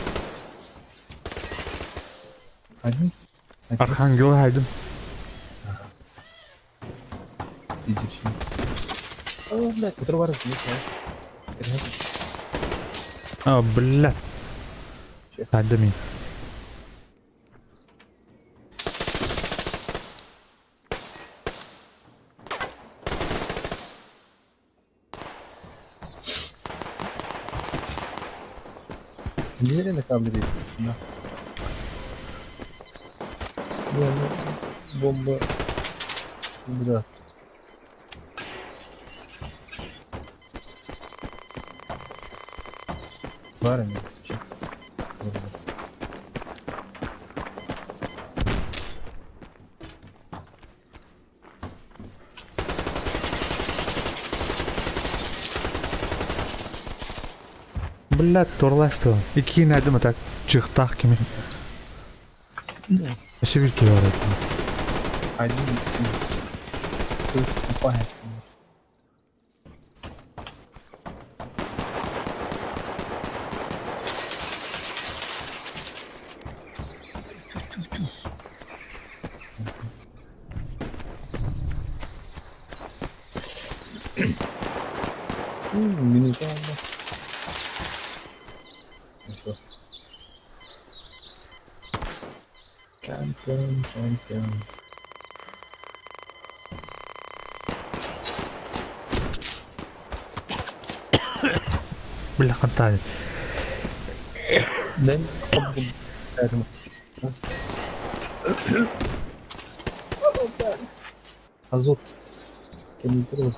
Speaker 7: Один? Один.
Speaker 1: Архангел хайдым.
Speaker 7: Иди сюда. О, блядь, который варит, не знаю.
Speaker 1: А, блядь. Хайдым.
Speaker 7: Видели на кабеле? Да. Не, ну, бомба. Бля. Барами.
Speaker 1: Блядь, турлашты. Иккиэн айдым так чыхтах кими. Өссө биир киһи бар эбит.
Speaker 7: Один. Тупая. Минуту. Чемпион, чемпион.
Speaker 1: Бля, хантаан.
Speaker 7: Дэн Азот. Кемнитер.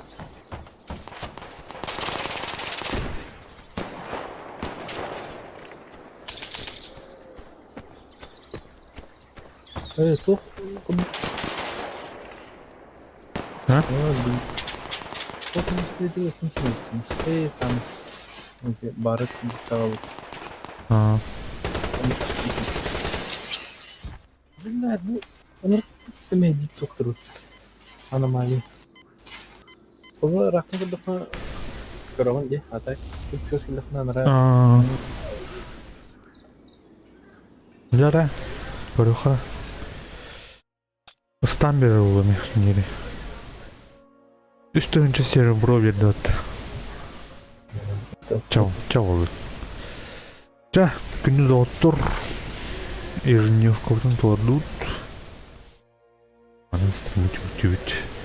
Speaker 7: Э, туох
Speaker 1: А?
Speaker 7: Сам. Бары
Speaker 1: Аа.
Speaker 7: Блядь, ну, он мәдит доктор. Аномалия. Ол рахмет дохна көрөҕүн дии, атай. Чуп-чуос кэллэххинэ анараа
Speaker 1: Аа. Дьэ, көрүөххэ. Ыстаан биэрэр буолуом диэри. Үс тыһыынча серебро биэрдэ Чау, чау буолбут. Чэ, күндү доҕоттор, ежедневкабытын туордуут. Аны стриммит үктүүбүт.